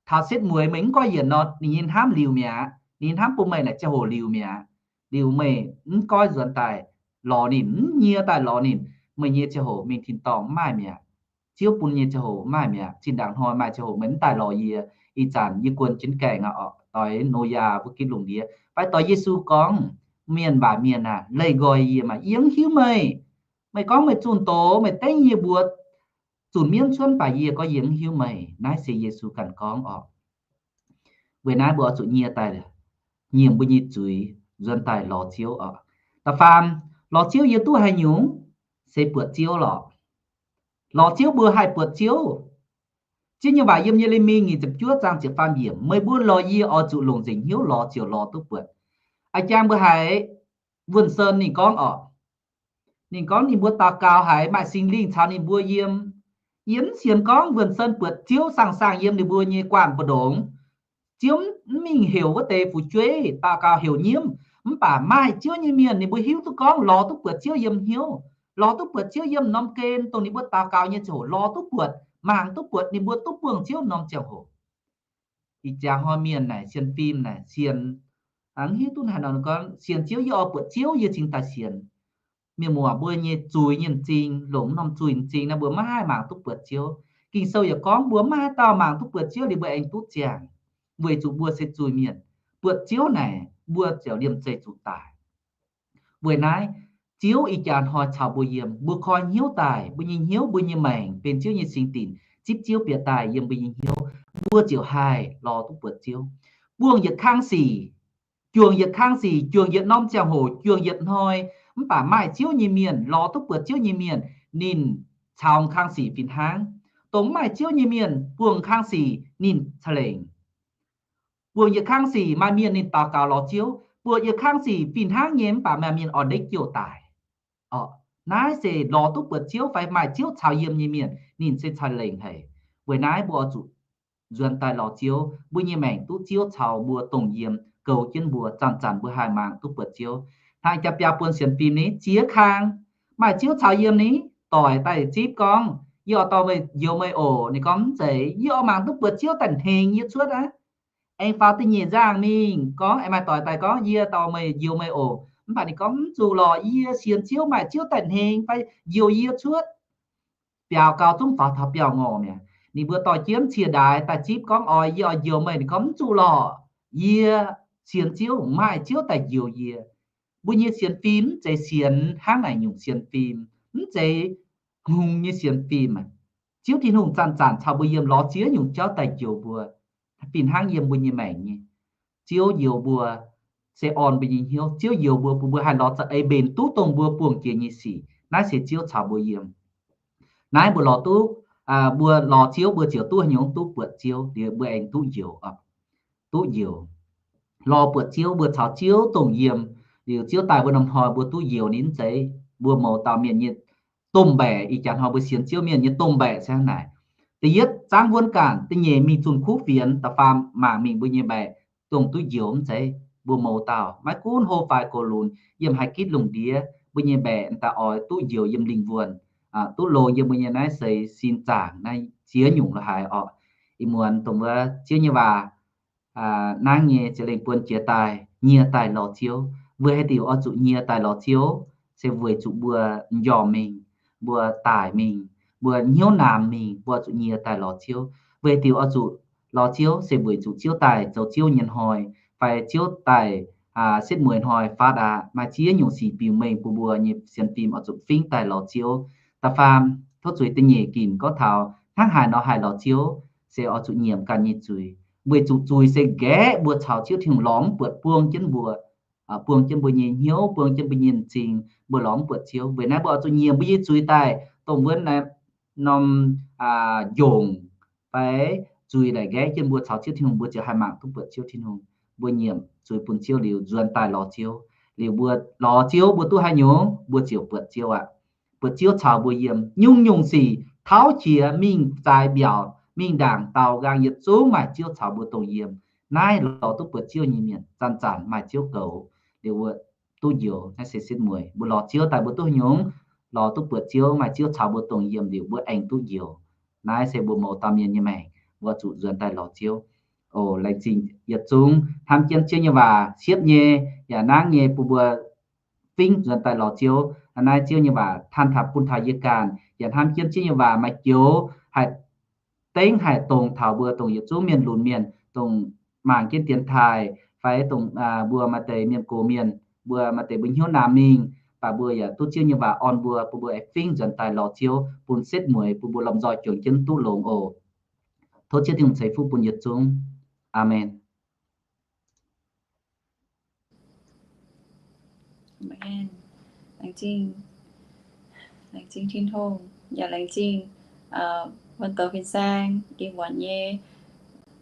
Taux setv mueiz meih mv goiv yienc nor, ninh nyei hnamv liuz mi'aqv. Ninh nyei hnamv bun meih naaic ziangh hoc liuz mi'aqv. Liuz meih mv goiv nzuonx daaih lorz ninh, mv nyie daaih lorz ninh, meih nyei ziangh hoc mingh tin-dorngh mv maaih mi'aqv. Ziouv bun nyei ziangh hoc mv maaih mi'aqv. Zinh ndaangc hnoi maaih ziangh hoc meih mv daaih lorz yie, ih zanc yie guon jienv gaengh aqv oc. doix Noyaa wuov gitv lungh ndiev, fai doix Yesu gorngv, mienh waaic mienh aah, leih nqoi yie maah! Yie mv hiuv meih. Meih gorngv meih zunh doz, meih dengv yie mbuox zunc mienv cuotv, mv baac yie gorngv yie mv hiuv meih. Naaiv se Yesu ganh gorngv orqc. Weic naaiv mbuo oix zuqc nyie daaih nyiemc mbuo nyei zuiz, nzuonx daaih lorz Ziouv oc. Da'faam, lorz Ziouv yie duqv haaix nyungc? Se buatc Ziouv lorqc. Lorz Ziouv mbuo haih buatc Ziouv. Ziouv nyei waac yiem Ye^le^mi nyic ziepc juov zaang ziepc faam yiemc, meih mbuo lorz yie oix zuqc longc nzengc hnyouv lorz ziouc lorz duqv buatc. A'jang mbuo haiz Wuonh Sen ninh gorngv orqc, ninh gorngv ninh mbuo daux gaux haiz maaih Singx Lingh caux ninh mbuo yiem. Yie mv sienx gorngv Wuonh Sen buatc Ziouv saang-saang yiem ninh mbuo nyei guanh mbu'ndongx. Ziouv mv mingh heuc wuov deix fu'jueiv daux gaux heuc nyiemv, mv baac maaih Ziouv nyei mienh ninh mbuo hiuv duqv gorngv lorz duqv buatc Ziouv yiem hnyouv, lorz duqv buatc Ziouv yiem norm gen dongh ninh mbuo daux gaux nyei ziangh hoc lorz duqv buatc, mangc duqv buatc ninh mbuo duqv buangh Ziouv norm ziangh hoc. Ih jaax hnoi mienh naaic sienx fim naaic sienx, mv hiuv duqv haaix nor gorngv, sienx Ziouv, yie oix buatc Ziouv yie cingx daaih sienx. Mienh muoz, mbuo nyei zuiz nyei m'zing, longc norm zuiz m'zing naaiv mbuo maiv haih mangc duqv buatc Ziouv. Ging-Sou yaac gorngv mbuo maiv haaix dauh mangc duqv buatc Ziouv liuz mbuo aengx duqv ziangh, weic zuqc mbuo se zuiz-mienh. Buatc Ziouv naaic mbuo ziouc liemh zeih zuqc daic. Weic naaiv, Ziouv ih jaax hnoi caux mbuo yiem, mbuo koi hnyouv daaih, mbuo nyei hnyouv, mbuo nyei maengc benx Ziouv nyei singx dinc, zipv Ziouv bieqc daaih yiem mbuo nyei hnyouv, mbuo ziouc haih lorz duqv buatc Ziouv. Buangh yietc kang sic, juangc yietc kang sic, juangc yietc norm ziangh hoc, juangc yietc hnoi, mv baac maaih Ziouv nyei mienh, lorz duqv buatc Ziouv nyei mienh, ninh caux kang sic fih hnangv. Dongh mv maaih Ziouv nyei mienh, buangh kang sic ninh ca'lengc. Buangh yietc kang sic maaih mienh ninh daux gaux lorz Ziouv, buangh yietc kang sic fih hnangv nyei mv baac maaih mienh oix ndeic jouh daic. Orqc, naaiv se lorz duqv buatc Ziouv fai maaih Ziouv caux yiem nyei mienh ninh se ca'lengc haic. Weic naaiv mbuo oix zuqc nzuonx daaih lorz Ziouv, mbuo nyei maengc duqv Ziouv caux mbuo dongh yiem goux jienv mbuo, zanc-zanc mbuo haih mangc duqv buatc Ziouv. Hnangv jaa-biaa buon sienx fim ni, ziex kang maaih Ziouv caux yiem ni, doic daaih zipv gorngv, yie oix dorh meih njoux meih oc. Ninh gorngv, mv zeiz, yie oix mangc duqv buatc Ziouv daaih hnengx yie cuotv aqv. Aengx faaux da'nyeic nzangh mingh gorngv, aengx maaih doic daaih gorngv, yie dorh meih njoux meih oc. Mv baac ninh gorngv, mv zuqc lorqc, yie sienx Ziouv maaih Ziouv daaih hnengx fai njoux yie cuotv. Biaux gau zungv faaux taux biauv-ngorc mi'aqv. Ninh mbuo dorh jienv cie-ndaix daaih zipv gorngv, oix, yie oix njoux meih. Ninh gorngv, mv zuqc lorqc, yie sienx Ziouv maaih Ziouv daaih njoux yie. Mbuo nyei sienx fim mv zeiz sienx hnangv naaic nyungc sienx fim, mv zeiz hungx nyei sienx fim aqv. Ziouv Tin-Hungh zanc-zanc caux mbuo yiem, lorz ziex nyungc jauv daaih njoux mbuo, fih hnangv yiem mbuo nyei maengc nyei. Ziouv njoux mbuo se orn mbuo nyei hnyouv. Ziouv njoux mbuo, bun mbuo haih lorz za'eix mbenc duqv dongh mbuo buangh jiex nyei sic. Naaiv se Ziouv caux mbuo yiem. Naaiv mbuo lorz duqv, mbuo lorz Ziouv mbuo ziouc duqv haaix nyungc? Duqv buatc Ziouv liuz mbuo aengx duqv njoux, duqv njoux. Lorz buatc Ziouv, mbuo caux Ziouv dongh yiem, liuz Ziouv daaih mbuo norm hnoi mbuo duqv njoux ninh mv zeiz? Mbuo mouz dauh mienh nyei domh mbaeqc, ih jaax hnoi mbuo sienx Ziouv mienh nyei domh mbaeqc se hnangv naaic. Da'yietv zaangv wuonv ganh, da'nyeic mingh zunh kuv fienx, da'faam mangc mingh mbuo nyei mbaeqc dongh duqv njoux mv zeiz? Mbuo mouz dauh maiv gunv hlo faix gox lunx, yiem haaix gitv lungh ndiev, mbuo nyei mbaeqc daaih oix duqv njoux yiem lingh wuonh, duqv longx yiem mbuo nyei naaiv seix sin zaangc naaiv ziex nyungc la'haaix orqc. Ih muonz dongh wuov Ziouv nyei waac nangv nyei ziepc lengh buon jiex daaih nyie daaih lorz Ziouv. Weic haaix diuc oix zuqc nyie daaih lorz Ziouv? Se weic zuqc mbuo m'njormh mingh, mbuo daic mingh, mbuo hnyouv naamx mingh, mbuo zuqc nyie daaih lorz Ziouv. Weic haaix diuc oix zuqc lorz Ziouv? Se weic zuqc Ziouv daaih zoux Ziouv nyei hnoi, fai Ziouv daaih setv mueiz hnoi fatv aqv. Maaih ziex nyungc sic biux mengh bun mbuo nyei sienx fim oix zuqc fingv daaih lorz Ziouv. Da'faam, tov zuiz da'nyeic ginc gorngv taux hnangv haaix nor haih lorz Ziouv, se oix zuqc nyiemc ganh nyei zuiz. Weic zuqc zuiz se nqaeqv mbuo caux Ziouv Tin-Hungh lorz mv buatc, buang jienv mbuo, buang jienv mbuo nyei hnyouv, buang jienv mbuo nyei m'zing, mbuo lorz mv buatc Ziouv. Weic naaiv mbuo oix zuqc nyiemc mbuo nyei zuiz daaih, dongh wuov norm njongc fai zuiz naaic nqaeqv jienv mbuo caux Ziouv Tin-Hungh, mbuo ziouc haih mangc duqv buatc Ziouv Tin-Hungh. Mbuo nyiemc zuiz bun Ziouv liuz nzuonx daaih lorz Ziouv. Liuz mbuo lorz Ziouv mbuo duqv haaix nyungc? Mbuo ziouc buatc Ziouv aqv. Buatc Ziouv caux mbuo yiem. Nyungc-nyungc sic tauv qiex mingh zaaix mbiaauc, mingh ndaangc daaux nqaang, yietc zungv maaih Ziouv caux mbuo dongh yiem. Naaiv lorz duqv buatc Ziouv nyei mienh zanc-zanc maaih Ziouv goux, liuz mbuo duqv njoux. Naaiv se setv mueiz. Mbuo lorz Ziouv daaih mbuo duqv haaix nyungc? Lorz duqv buatc Ziouv, maaih Ziouv caux mbuo dongh yiem liuz mbuo aengx duqv njoux. Naaiv se mbuo mouz dauh mienh nyei maengc, mbuo zuqc nzuonx daaih lorz Ziouv. O laengz zingh yietc zungv hnamv jienv Ziouv nyei waac siepv nyei yaac nangv nyei bun mbuo fingv nzuonx daaih lorz Ziouv. Naaiv Ziouv nyei waac tanh taux bun taux yie ganh, yaac hnamv jienv Ziouv nyei waac maaih joux haih dengv haih dongz taux mbuo dongh yietc zungv mienh lunx mienh, dongh mangc jienv dienx taaih, fai dongh mbuo maaih deix mienh gox mienh, mbuo maaih deix mbuo hnyouv naamh mingh, baac mbuo yaac duqv Ziouv nyei waac orn mbuo, bun mbuo aengx fingx nzuonx daaih lorz Ziouv, bun setv mueiz, bun mbuo lomh nzoih juangc jienv duqv longx oc. Tov Ziouv Tin-Hungh ceix fuqv bun yietc zungv. Aamen. Laengz zingh, laengz zingh Tin-Hungh, yaac laengz zingh wuon douz fin-saeng ih muonz nyei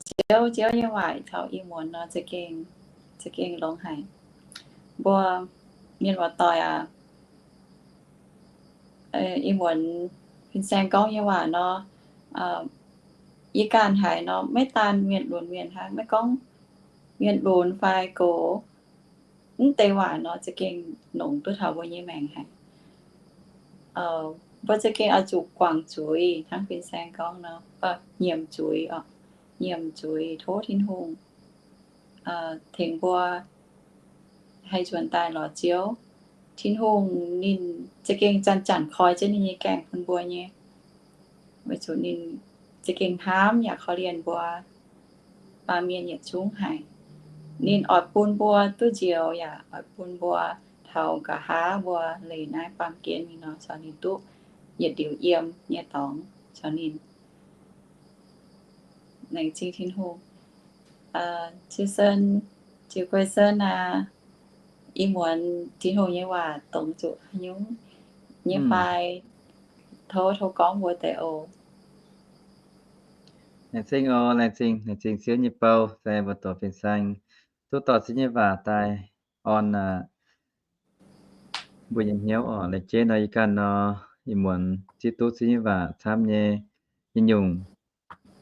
Ziouv, Ziouv nyei waac taux ih muonz nor za'gengh, za'gengh longx haic. Mbuo mienh muoz-doic aac, ih muonz fin-saeng gorngv nyei waac nor, yie ganh haiz nor, maiv daan mienh lunx mienh hnangv, maiv gorngv mienh lunx fai gox, mv deix waac nor za'gengh longc duqv taux mbuo nyei maengc haic. Mbuo za'gengh oix zuqc guangc zuiz hnangv fin-saeng gorngv nor, nyiemc zuiz oc, nyiemc zuiz tov Tin-Hungh tengx mbuo haih nzuonx daaih lorz Ziouv. Tin-Hungh ninh za'gengh zanc-zanc koi jienv ninh nyei gaengh bun mbuo nyei, weic zuqc ninh za'gengh hnamv yaac korv-lienh mbuo baamh mienh yietc zungv haic. Ninh oix bun mbuo duqv nzioux yaac oix bun mbuo taux nqa'haav mbuo leih naaiv baamh gen mingh nor, caux ninh duqv yietc liuz yiem nyei dorngx caux ninh. Laengz zingh Tin-Hungh. Ziouc Sen, Ziouc Guei Sen aac, ih muonz Tin-Hungh nyei waac dongz zuqc haaix nyungc nyei fai, tov, tov gorngv mbuo deix oc. Laengz zingh oc, laengz zingh, laengz zingh Ziouv nyei bou, se mbuo doqc fin-saeng duqv dorh Ziouv nyei waac daaih orn mbuo nyei hnyouv oc. Laengz zingh nor, ih ganh nor, ih muonz zipv duqv Ziouv nyei waac camv nyei, nyei nyungc,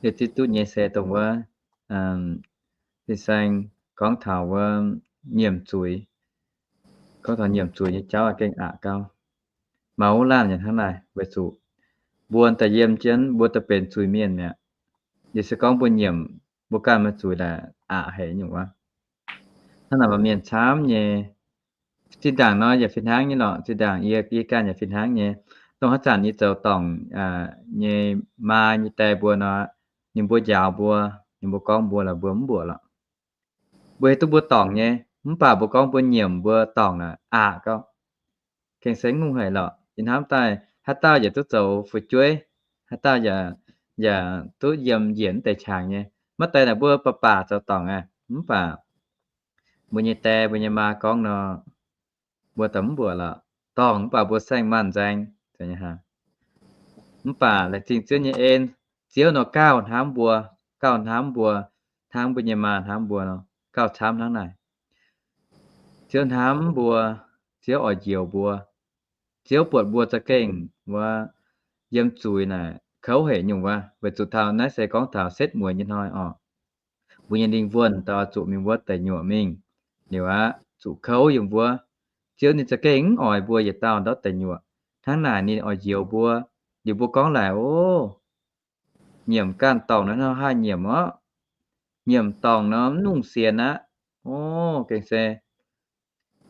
yie zipv duqv nyei se dongh wuov fin-saeng gorngv taux wuov nyiemc zuiz. Gorngv taux nyiemc zuiz nyei jauv gengh aqc gauh mouz laanh nyei hnangv naaic, weic zuqc mbuo daaih yiem jienv mbuo daaih benx zuiz-mienh mi'aqv. Yie se gorngv mbuo nyiemc, mbuo ganh maaih zuiz laaix aqc haic nyungc wuov. Hnangv naaic maaih mienh camv nyei, zinh ndaangc nor yaac fih hnangv nyei lorqc. Zinh ndaangc yie, yie ganh yaac fih hnangv nyei. Dongh haaix zanc yie zoux dorngc nyei maa nyei die mbuo nor, ninh mbuo njaaux mbuo, ninh mbuo gorngv mbuo lorqc, mbuo mv mbuoqc lorqc. Mbuo hiuv duqv mbuo dorngc nyei, mv baac mbuo gorngv mbuo nyiemc mbuo dorngc aqc gauh. Gengh se ngungh haic lorqc. Yie hnamv daaih haaix dauh yaac duqv zoux fu'jueiv, haaix dauh yaac, yaac duqv yiem njiec mv deix qangx nyei. Maiv deix naaic mbuo baac baac zoux dorngc aqv, mv baac mbuo nyei die mbuo nyei maa gorngv nor, mbuo daaih mv mbuoqc lorqc. Dorngc mv baac mbuo saeng-maanh nzaeng. Mv baac laengz zingh Ziouv nyei en, Ziouv nor gauh hnamv mbuo, gauh hnamv mbuo, hnangv mbuo nyei maa hnamv mbuo nor, gauh camv hnangv naaic. Ziouv hnamv mbuo, Ziouv oix njoux mbuo, Ziouv buatc mbuo za'gengh wuov yiem zuiz naaic kouv haic nyungc wuov, weic zuqc taux naaiv se gorngv taux setv mueiz nyei hnoi oc. Mbuo nyei lingh wuonh daaih oix zuqc mingh wuov deic nyuoqc mingh liuz aqv, zuqc kouv yiem wuov. Ziouv ninh za'gengh mv oix mbuo yietc dauh ndortv deic nyuoqc. Hnangv naaic ninh oix njoux mbuo, liuz mbuo gorngv laaix, o, nyiemc ganh dorngc nor haih nyiemc orqc. Nyiemc dorngc nor mv nungh sienx aqv. O, gengh se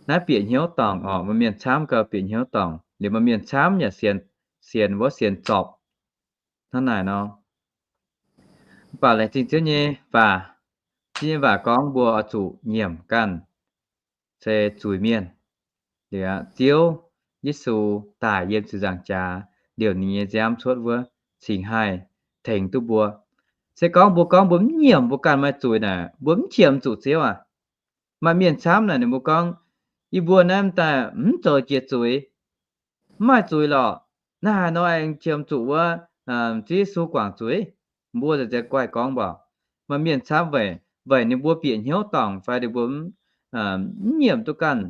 naaiv bieqc hnyouv dorngc oc. Maaih mienh camv gauh bieqc hnyouv dorngc, liuz maaih mienh camv yaac sienx, sienx wuov sienx zorpc. Hnangv naaic nor, mv baac laengz zingh Ziouv nyei waac. Ziouv nyei waac gorngv mbuo oix zuqc nyiemc ganh se zuiz-mienh. Liuz aqv, Ziouv Yesu daic yiem ziepc nzaangc jaax, liouc ninh nyei nziaamv cuotv wuov, cingx haih tengx duqv mbuo. Se gorngv mbuo gorngv mbuo mv nyiemc mbuo ganh maaih zuiz naaic, mbuo mv qiemx zuqc Ziouv aac. Maaih mienh camv naaic ninh mbuo gorngv, yie mbuo naaiv daaih mv zoux jiex zuiz, mv maaih zuiz lorqc. Naaiv haaix nor aengx qiemx zuqc wuov Ziouv Yesu guangc zuiz? Mbuo nzengc guaih gorngv mbuoqc. Maaih mienh camv weic, weic ninh mbuo bieqc hnyouv dorngc fai ninh mbuo mv nyiemc duqv ganh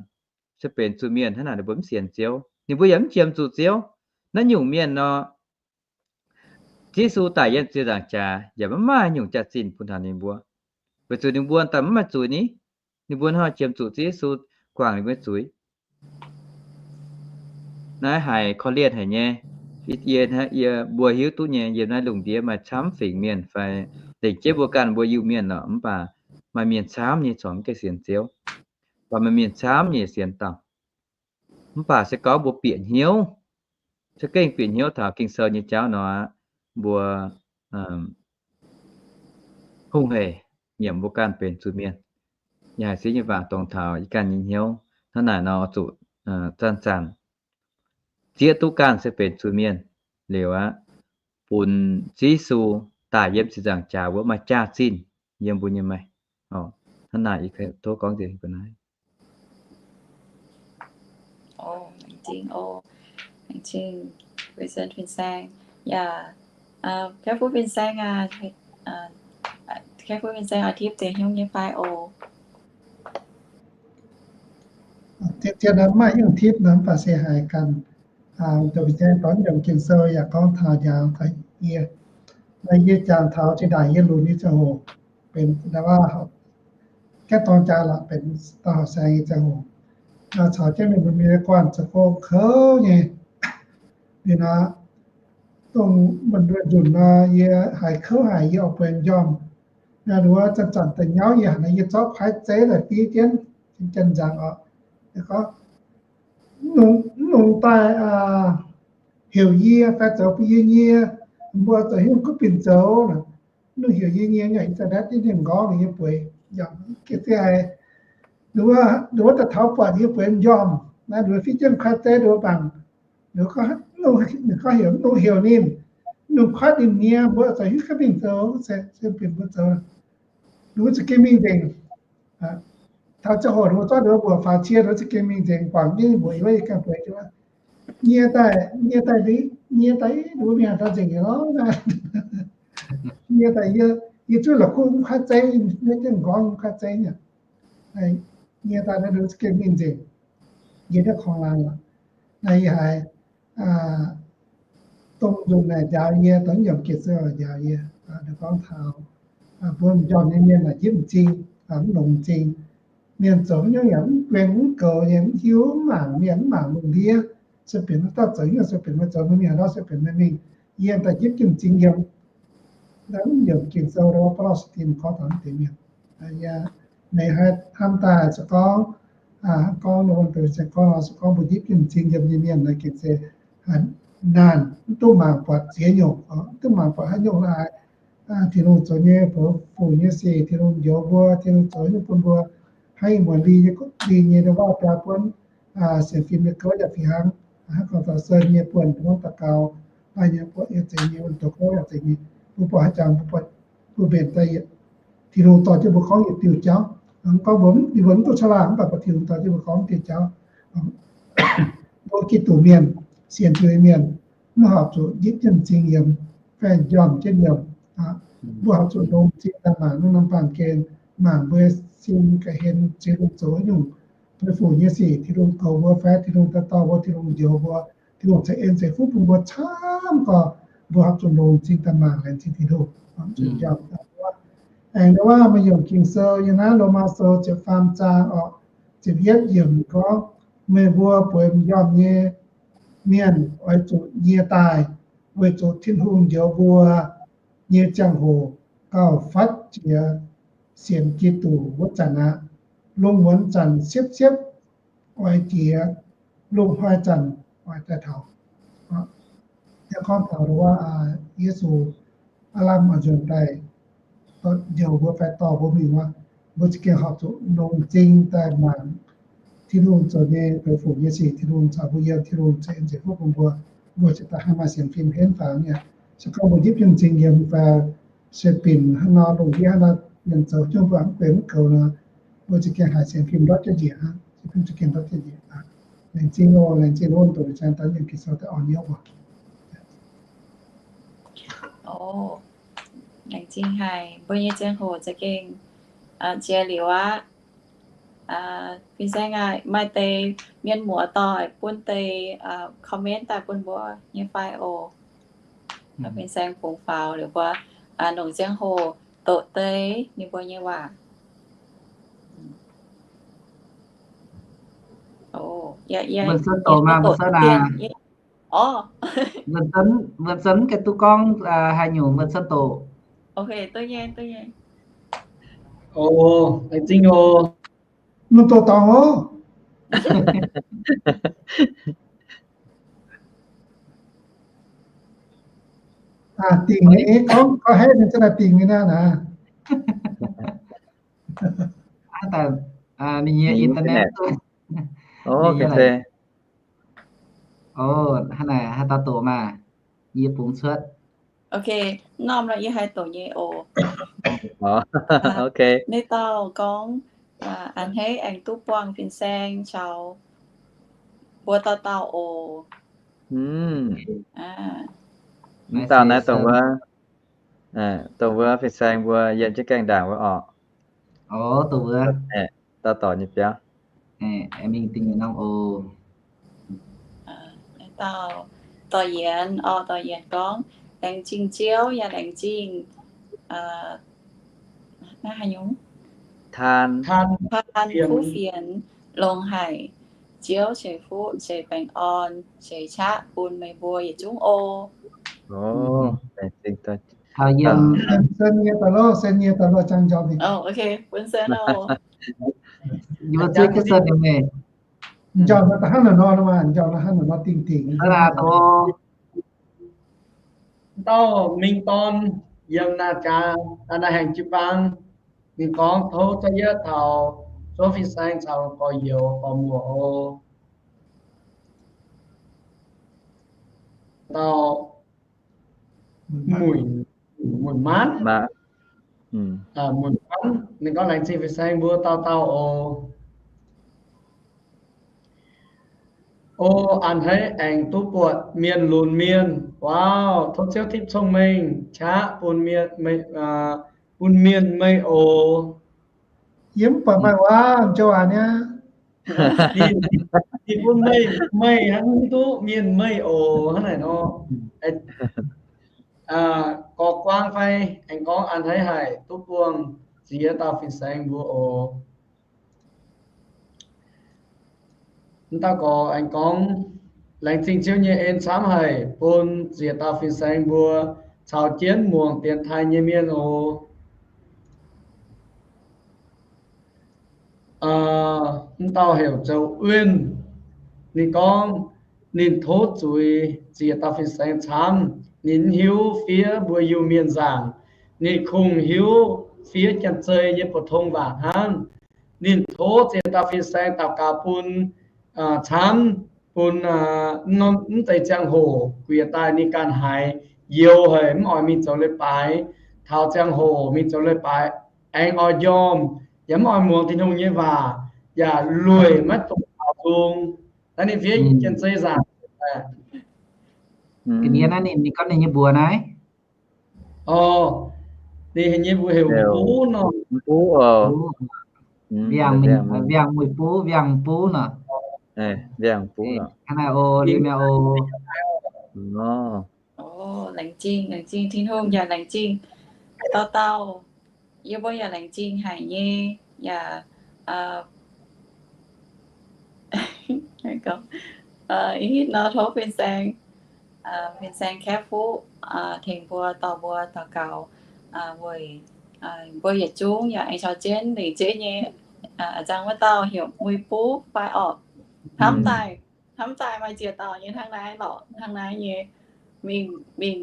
se benx zuiz-mienh hnangv naaic ninh mbuo mv sienx Ziouv, ninh mbuo yaac mv qiemx zuqc Ziouv. Naaiv nyungc mienh nor, Ziouv Yesu daic yiem ziepc nzaangc jaax yaac maiv maaih nyungc jaax-zinh bun taux ninh mbuo, weic zuqc ninh mbuo daaih mv maaih zuiz ni. Ninh mbuo hnangv qiemx zuqc Ziouv Yesu guangc ninh mbuo zuiz. Naaiv haiz korv-lienh haic nyei. Yie, yie, mbuo hiuv duqv nyei, yiem naaiv lungh ndiev maaih camv fingx mienh fai lengc jeiv mbuo ganh mbuo Iu-Mienh lorqc, mv baac maaih mienh camv nyei corc mv gaengh sienx Ziouv, mv baac maaih mienh camv nyei sienx dauh. Mv baac se gorngv mbuo bieqc hnyouv, se gengh bieqc hnyouv taux Ging-Sou nyei jauv nor, mbuo hungh hec. nyiemc mbuo ganh benx zuiz-mienh. Yie haiz sieqv nyei waac dongh taux yie ganh nyei hnyouv hnangv naaic nor, zuqc zanc-zanc zieqv duqv ganh se benx zuiz-mienh liuz aqv, bun Ziouv Yesu daaih yiem ziepc nzaangc jaax wuov maaih jaax-zinh yiem mbuo nyei maengc. Hnangv naaic yie tov gorngv nzengc mbuo naaiv. Laengz zingh, laengz zingh Vincent, Fin-Saeng. Yaac, Kaiv Fuqv Fin-Saeng, Kaiv Fuqv Fin-Saeng oix tipv deix hnyouv nyei fai oc? Tien tien nor mv maaih hnyouv tipv nor, mv baac se haiz ganh, dongh Fin-Saeng dorh nyiemc Ging-Sou yaac gorngv taux njaaux taux yie. Yie jangx taux zinh ndaangc yie lunx nyei ziangh hoc, benx gaeqv dorng jaa lorqc, benx dauh horqc saeng nyei ziangh hoc, caux jienv mienh mbuo mienh guanh zoux gong kouv nyei. Liuz nor, dongh mbuo nduov nzunc nor, yie haiz kouv haic, yie oix bueix m'njormh. Naaiv nduov zanc-zanc da'nyauv yie haiz nor, yie zorqv kuaaiv zeiv la'bieiv jienv, janx-nzangc oc, gorngv, mv longc daaih heuc yie fai zoux bun yie nyie, mbuo zoux hnyouv kuv binc zoux. Mv longc heuc yie nyie, yie zaah ndaatv jienv ninh m'nqorngv, ninh nyei bueix. Nduov, nduov daaih taux buatc yie bueix m'njormh, naaiv nduov fiev jienv kuaaiv zeiv nduov bangc. Nduov gorngv, ninh gorngv heuc, mv longc heuc ninh, mv longc kuaaiv ninh nyie, mbuo zoux hnyouv kuv binc zoux, se binc mbuo zoux. Nduov za'gengh mingh nzengc. Taux ziangh hoc nduov zorqv nduov mbuoqc faaux cie, nduov za'gengh mingh nzengc, guangc jienv mbuoqc yiem wuov, yie ganh bueix jienv wuov. Nyie daaih, nyie daaih, nyie daaih, nduov mingh haaix dauh nzengc nyei lorqc. Nyie daaih, yie zuov la'kuqv mv kuaaiv zeiv, yie jienv m'nqorngv mv kuaaiv zeiv nyei. Nyie daaih naaiv nduov za'gengh mingh nzengc, yie ndiev korng laanh lorqc. Naaiv yie haiz dongh nzunc naaic njaaux yie, dongh nyiemc Ging-Sou njaaux yie, gorngv taux mbuo m'njormh nyei mienh naaic njipv m'zing, mv longx m'zing. Mienh zoux haaix nyungc yaac mv guen mv goux nyei, mv hiuv mv mangc mienh, mv mangc lungh ndiev. Se benx dauh zoux haaix nyungc, se benx meih zoux meih mingh, haaix dauh se benx meih mingh, yie daaih njipv jienv m'zing yiem. Naaiv mv nyiemc Ging-Sou, Baulo Saatin gorngv taux naaiv deix mienh. Meih haih hnamv daaih se gorngv, gorngv nor, se gorngv nor, se gorngv mbuo njipv jienv m'zing yiem nyei mienh naaiv gengh se naanh, mv duqv mangc buatc ziex nyungc, mv duqv mangc buatc haaix nyungc la'haaix. Tin-Hungh zoux nyei, beu fuc nyei sic Tin-Hungh njoux mbuo, Tin-Hungh zoux nyungc bun mbuo, hnangv ih muonz Lingh nyei, Lingh nyei waac biaa buonv sienx fim nyei gouv yaac fih hnangv, hnangv gorngv taux Sen nyei buonc, dongh daux gaux, daaih nyei buonc, yietc zeiz nyei wuonh douz gouv yaac zeiz nyei, mbuo buatc haaix jangx mbuo buatc, mbuo mbenc daaih yietc, Tin-Hungh dorh jienv mbuo gorngv yietc diuh jauv. Mv gorngv mbuo mv, mbuo mv duqv caangh laangh, mv baac Tin-Hungh dorh jienv mbuo gorngv diuh jauv. Mbuo Giduc mienh, sienx Tin-Hungh mienh, mv horpc zuqc njipv jienv m'zing yiem, fai njormh jienv yiem. Mbuo horpc zuqc longx m'zing daaih mangc norm norm baamh gen, mangc mbuo sin ga'hlen Tin-Hungh zoux haaix nyungc, mbuo fuc nyei sic Tin-Hungh goux mbuo fai Tin-Hungh daaih dorh mbuo, Tin-Hungh njoux mbuo, Tin-Hungh ceix en ceix fuqv bun mbuo camv gorqv, mbuo horpc zuqc longx m'zing daaih mangc laengz zingh Tin-Hungh. Aengx ndau wuov maaih yiemc Ging-Sou yiem naaiv Lomaa Sou ziepc faam zaang orqc, ziepc yietv yiemc gorngv, meih mbuo bueix m'njormh nyei mienh oix zuqc nyie daaih, weic zuqc Tin-Hungh njoux mbuo nyei ziangh hoc gauh fatv jiex sienx Giduc wuov zanc aqv. Lungh muonz zanc siepv-siepv oix jiex, lungh hnoi zanc oix daaih taux. Yie gorngv taux wuov, Yesu aav lamh oix nzuonx daaih njoux mbuo fai dorh mbuo mingh wuov, mbuo za'gengh horpc zuqc longx m'zing daaih mangc Tin-Hungh zoux nyei beu fuc nyei sic, Tin-Hungh caux mbuo yiem, Tin-Hungh ceix en ceix fuqv bun mbuo, mbuo ziouc daaih haih maaih sienx fim henv faaux nyei. Se gorngv mbuo njipv jienv m'zing yiem fai se binc hnangv nor, lungh ndiev hnangv nor, mienh zoux nyungc mbuo mv benx mv goux nor, mbuo za'gengh haiz sienx fim ndortv jienv njiec aqv. Sienx fim za'gengh ndortv jienv njiec aqv. Laengz zingh oc, laengz zingh wuov dongh ih zanc daaih mienh Ging-Sou daaih orn nyei oc. Laengz zingh haic, mbuo nyei ziangh hoc za'gengh jiex liuz aqv. Fin-saeng aac, maaih deix mienh muoz doic bun deix comment daaih bun mbuo nyei fai oc? Fin-saeng fungx faaux liuz mbuo longc ziangh hoc doqc deix ninh mbuo nyei waac. Mbuo sen doqc maah, mbuo sen aac. Mbuo sen mv gaengh duqv gorngv haaix nyungc, mbuo sen doqc. Laengz zingh oc. Mbuo doqc dorngx oc. Dingc nyei, gorngv haeqv ninh za'naaiv dingc nyei naaiv naaic. ninh nyei internet duqv. Ov, ga'naaiv se. Ov, hnangv naaic haaix dauh doqc maah? Yie bungx cuotv. Ok, norm nor yie haih doqc nyei oc. Ok. Naaiv dauh gorngv, a'hneiv aengx duqv buangh fin-saeng caux mbuo dauh dauh oc. Mv dauh naaiv dongh wuov, dongh wuov fin-saeng mbuo yiem jienv gaengh ndaangc wuov orqc. Ov, dongh wuov. Dauh dorc nyei biauv. Mingh dingh norm oc. Dauh, dorh yienx, orqc, dorh yienx gorngv, laengz zingh Ziouv yaac laengz zingh taan, taan kuv fienx longx haic. Ziouv ceix fuqv ceix baengh orn ceix qaqv bun meih mbuo yietc zungv oc. Sen nyei daaih loh, sen nyei daaih loh, jang njormh. Bun sen oc. Njormh daaih hnangv naaic nor, njormh daaih hnangv naaic nor dingh dingc. Dauh mingh dorn yiem naaiv jaax, naaiv haengx jiu-baang, ninh gorngv tov za'yietv taux zuov fin-saeng caux gorx-youz gorx-muoc oc. Dauh muic, muic maanv, muic maanv, ninh gorngv laengz zingh fin-saeng mbuo dauh dauh oc. O a'hneiv aengx duqv buatc mienh lunx mienh. Wow, tov Ziouv tipv cong-mengh qaqv bun mienh, bun mienh meih oc. Yie mv buatc maaih waac m'jouv waac niaa. Ninh bun meih, meih hnangv duqv mienh meih oc, hnangv naaic nor. Gorx-guaang fai aengx gorngv a'hneiv haic duqv buangh ziex dauh fin-saeng mbuo oc. M'dauh gorx aengx gorngv, laengz zingh Ziouv nyei en camv haic bun ziex dauh fin-saeng mbuo caux jienv muangx dienx taaih nyei mienh oc. M'dauh heuc Zoux Uinh, ninh gorngv ninh tov zuiz ziex dauh fin-saeng camv, ninh hiuv fiev mbuo Iu-Mienh nzaangc, ninh kungx hiuv fiev janx-zei nyei phổ thông waac hnangv. Ninh tov ziex dauh fin-saeng daux gaux bun camv, bun mv deix ziangh hoc guiex daaih ninh ganh haiz youx haic mv oix mingh zoux leiz-baaix. Taux ziangh hoc mingh zoux leiz-baaix aengx oix njormh, yaac mv oix muangx Tin-Hungh nyei waac, yaac lueic maiv dungx taux nzung. Naaiv ninh fiev janx-zei nzaangc. Ga'ndiev naaiv ninh, ninh gorngv ninh nyei mbuox naaiv. Ninh nyei mbuox heuc M'buv nor. M'buv oc. Mbiaangc Muic Buv, Mbiaangc Buv nor. Mbiaangc Buv nor. Hnangv naaic oc, liuz mi'aqv oc. Laengz zingh, laengz zingh Tin-Hungh yaac laengz zingh dauh dauh. Yie mbuo yaac laengz zingh haic nyei, yaac hitv nor tov fin-saeng, fin-saeng kaeqv fuqv tengx mbuo, dorh mbuo daux gaux weic mbuo yietc zungv yaac aengx caux jienv lingc jeiv nyei. A'zang wuov dauh heuc Muic Buv fai orqc? Hnamv daaih, hnamv daaih maaih ziex dauh nyei hnangv naaiv lorqc, hnangv naaiv nyei. Mingh, mingh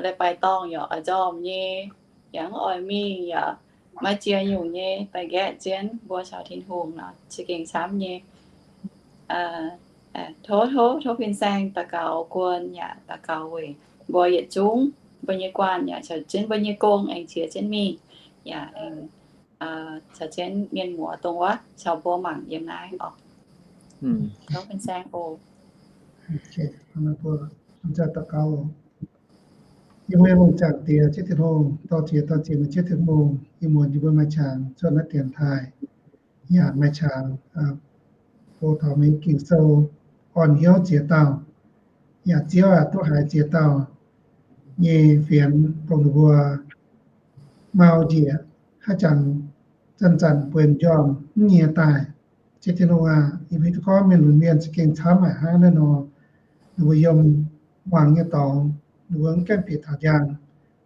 leiz-baaix dorngh yaac oix nzormh nyei, yaac mv oix mingh yaac maaih ziex nyungc nyei daaih nqaeqv jienv mbuo caux Tin-Hungh nor, za'gengh camv nyei. Tov, tov, tov fin-saeng daux gaux guon yaac daux gaux weic mbuo yietc zungv, mbuo nyei guanh yaac caux jienv mbuo nyei gong aengx qiex jienv mingh, yaac aengx caux jienv mienh muoz dongh wuov caux mbuo mangc yiem naaiv oc. Tov fin-saeng oc. Yie mbuo nyei Zaangc Diex, Ziouv Tin-Hungh, dorh ziex dauh ziex meih Ziouv Tin-Hungh, ih muonz yie mbuo maaih qangx cuotv naaiv dienx taaih, yaac maaih qangx bou taux meih Ging-Sou, orn hnyouv ziex dauh, yaac Ziouv aac duqv haiz ziex dauh nyei fienx dongh ninh mbuo mau njiec haaix jangx zanc-zanc bueix m'njormh mv nyie daaih. Ziouv Tin-Hungh aac, yie mbuo hiuv duqv gorngv mienh lunx mienh za'gengh camv haic hnangv naaiv nor, ninh mbuo yiem hmuangx nyei dorngx, ninh mbuo mv gaengh bieqc taux njang.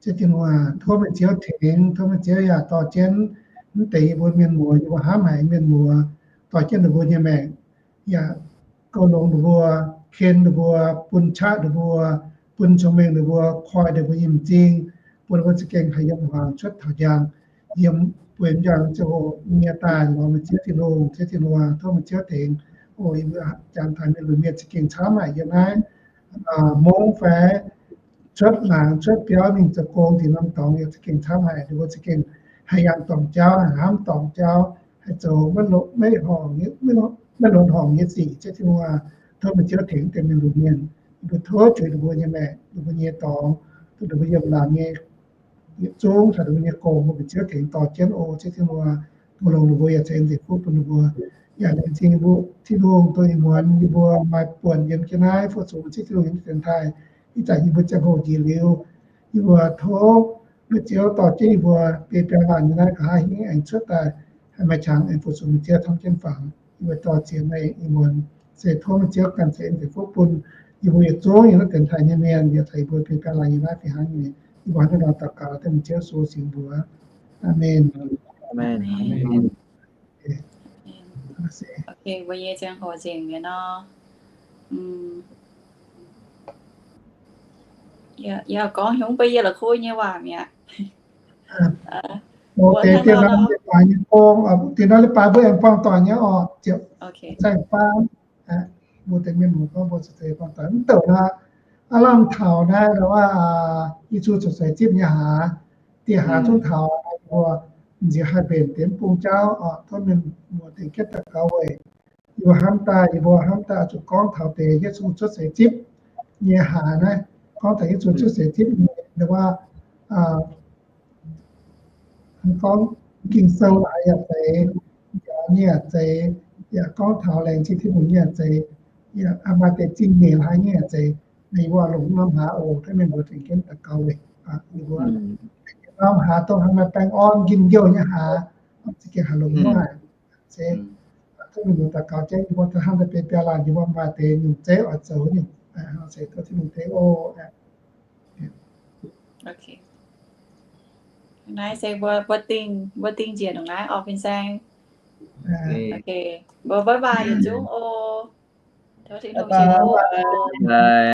Ziouv Tin-Hungh aac, tov meih Ziouv tengx, tov meih Ziouv yaac dorh jienv mv deix yie mbuo mienh muoz, yie mbuo hnamv haic nyei mienh muoz, dorh jienv ninh mbuo nyei maengc, yaac goux longx ninh mbuo, ken ninh mbuo, bun qaqv ninh mbuo, bun cong-mengh ninh mbuo, koi ninh mbuo nyei m'zing, bun ninh mbuo za'gengh haih yiem hmuangx cuotv taux njang, yiem bueix m'njormh ziangh hoc nyie daaih lorz meih Ziouv Tin-Hungh, Ziouv Tin-Hungh, tov meih Ziouv tengx. O, yie mbuo jangx taux mienh lunx mienh za'gengh camv haic yiem naaiv, mongv fai cuotv laangz cuotv biauv mingh zoux gong dingc norm dorngx yaac za'gengh camv haic. Ninh mbuo za'gengh haih yangh dorngc jauv, haih hnamv dorngc jauv, haih zoux maiv longx, maiv horngc, maiv longx horngc nyei sic. Ziouv Tin-Hungh, tov meih Ziouv tengx deix mienh lunx mienh. Yie mbuo tov zuiz ninh mbuo nyei maengc, ninh mbuo nyei dorngx, duqv ninh mbuo yiem laangz nyei yietc zungv caux ninh mbuo nyei gong, mbuo meih Ziouv tengx dorh jienv oc. Ziouv Tin-Hungh, tov longc ninh mbuo yaac ceix nzengc fuqv bun ninh mbuo. Yaac laengz zingh mbuo Tin-Hungh, dongh ih muonz yie mbuo maaih buonc yiem jienv naaiv, fu-sux Ziouv Tin-Hungh nyei dienx taaih, ih zanc yie mbuo ziangh hoc njiec liuz, yie mbuo tov meih Ziouv dorh jienv yie mbuo biei biaa laanh nyei naaiv nqa'haav hingv aengx cuotv daaih, haih maaih qangx aengx fu-sux meih Ziouv camv jienv fangx. Yie mbuo dorh ziex meih ih muonz se tov meih Ziouv ganh ceix nzengc fuqv bun yie mbuo yietc zungv yiem naaiv dienx taaih nyei mienh, yaac caux yie mbuo biei biaa laanh nyei naaiv fih hnangv nyei. Yie mbuo hnangv naaiv nor daux gaux dengv meih Ziouv Yesu singx mbuox. Aamen. Aamen. Ok, mbuo nyei ziangh hoc nzengc mi'aqv nor. Yie gorngv hnyouv bun yie la'kuqv nyei waac mi'aqv. Mbuo deix dienh norm leiz-baaix nyei gong, dienh norm leiz-baaix mbuo aengx buangh doic nyei oc, ziepc zaeng faam. Mbuo deix mienh muoz gorngv mbuo zuqc buangh doic mv douc nor, aav lamh taux naaiv, Yesu cuotv seix zipv nyei hlaax, dieh hlaax zungv taux mbuo nziex haih mbenc deix mv bung jauv oc. Tov mienh muoz dingc jienv daux gaux weic yie mbuo hnamv daaih, yie mbuo hnamv daaih oix zuqc gorngv taux deix Yesu cuotv seix zipv nyei hlaax naaiv, gorngv taux Yesu cuotv seix zipv nyei, gorngv Ging-Sou hlaax yaac zeiz, yaac nyei yaac zeiz, yaac gorngv taux laengz zingh Tin-Hungh nyei yaac zeiz, yaac maaih deix zingh nyeic hlaax nyei yaac zeiz. Yie mbuo longc norm hlaax oc, tov mienh muoz dingc jienv daux gaux weic yie mbuo norm hlaax dongh hnangv maaih baengh orn njien-youh nyei hlaax, za'gengh haih longx haic. Se tov mienh muoz daux gaux jienv yie mbuo hnangv daaih biei biaa laanh, yie mbuo maaih deix nyungc zeiv oix zoux nyungc, se tov Tin-Hungh tengx oc. Naaiv se mbuo, mbuo dingh njiec ndongc naaiv oc, fin-saeng. Mbuo bye bye yietc zungv oc. Tov Tin-Hungh ceix fuqv oc.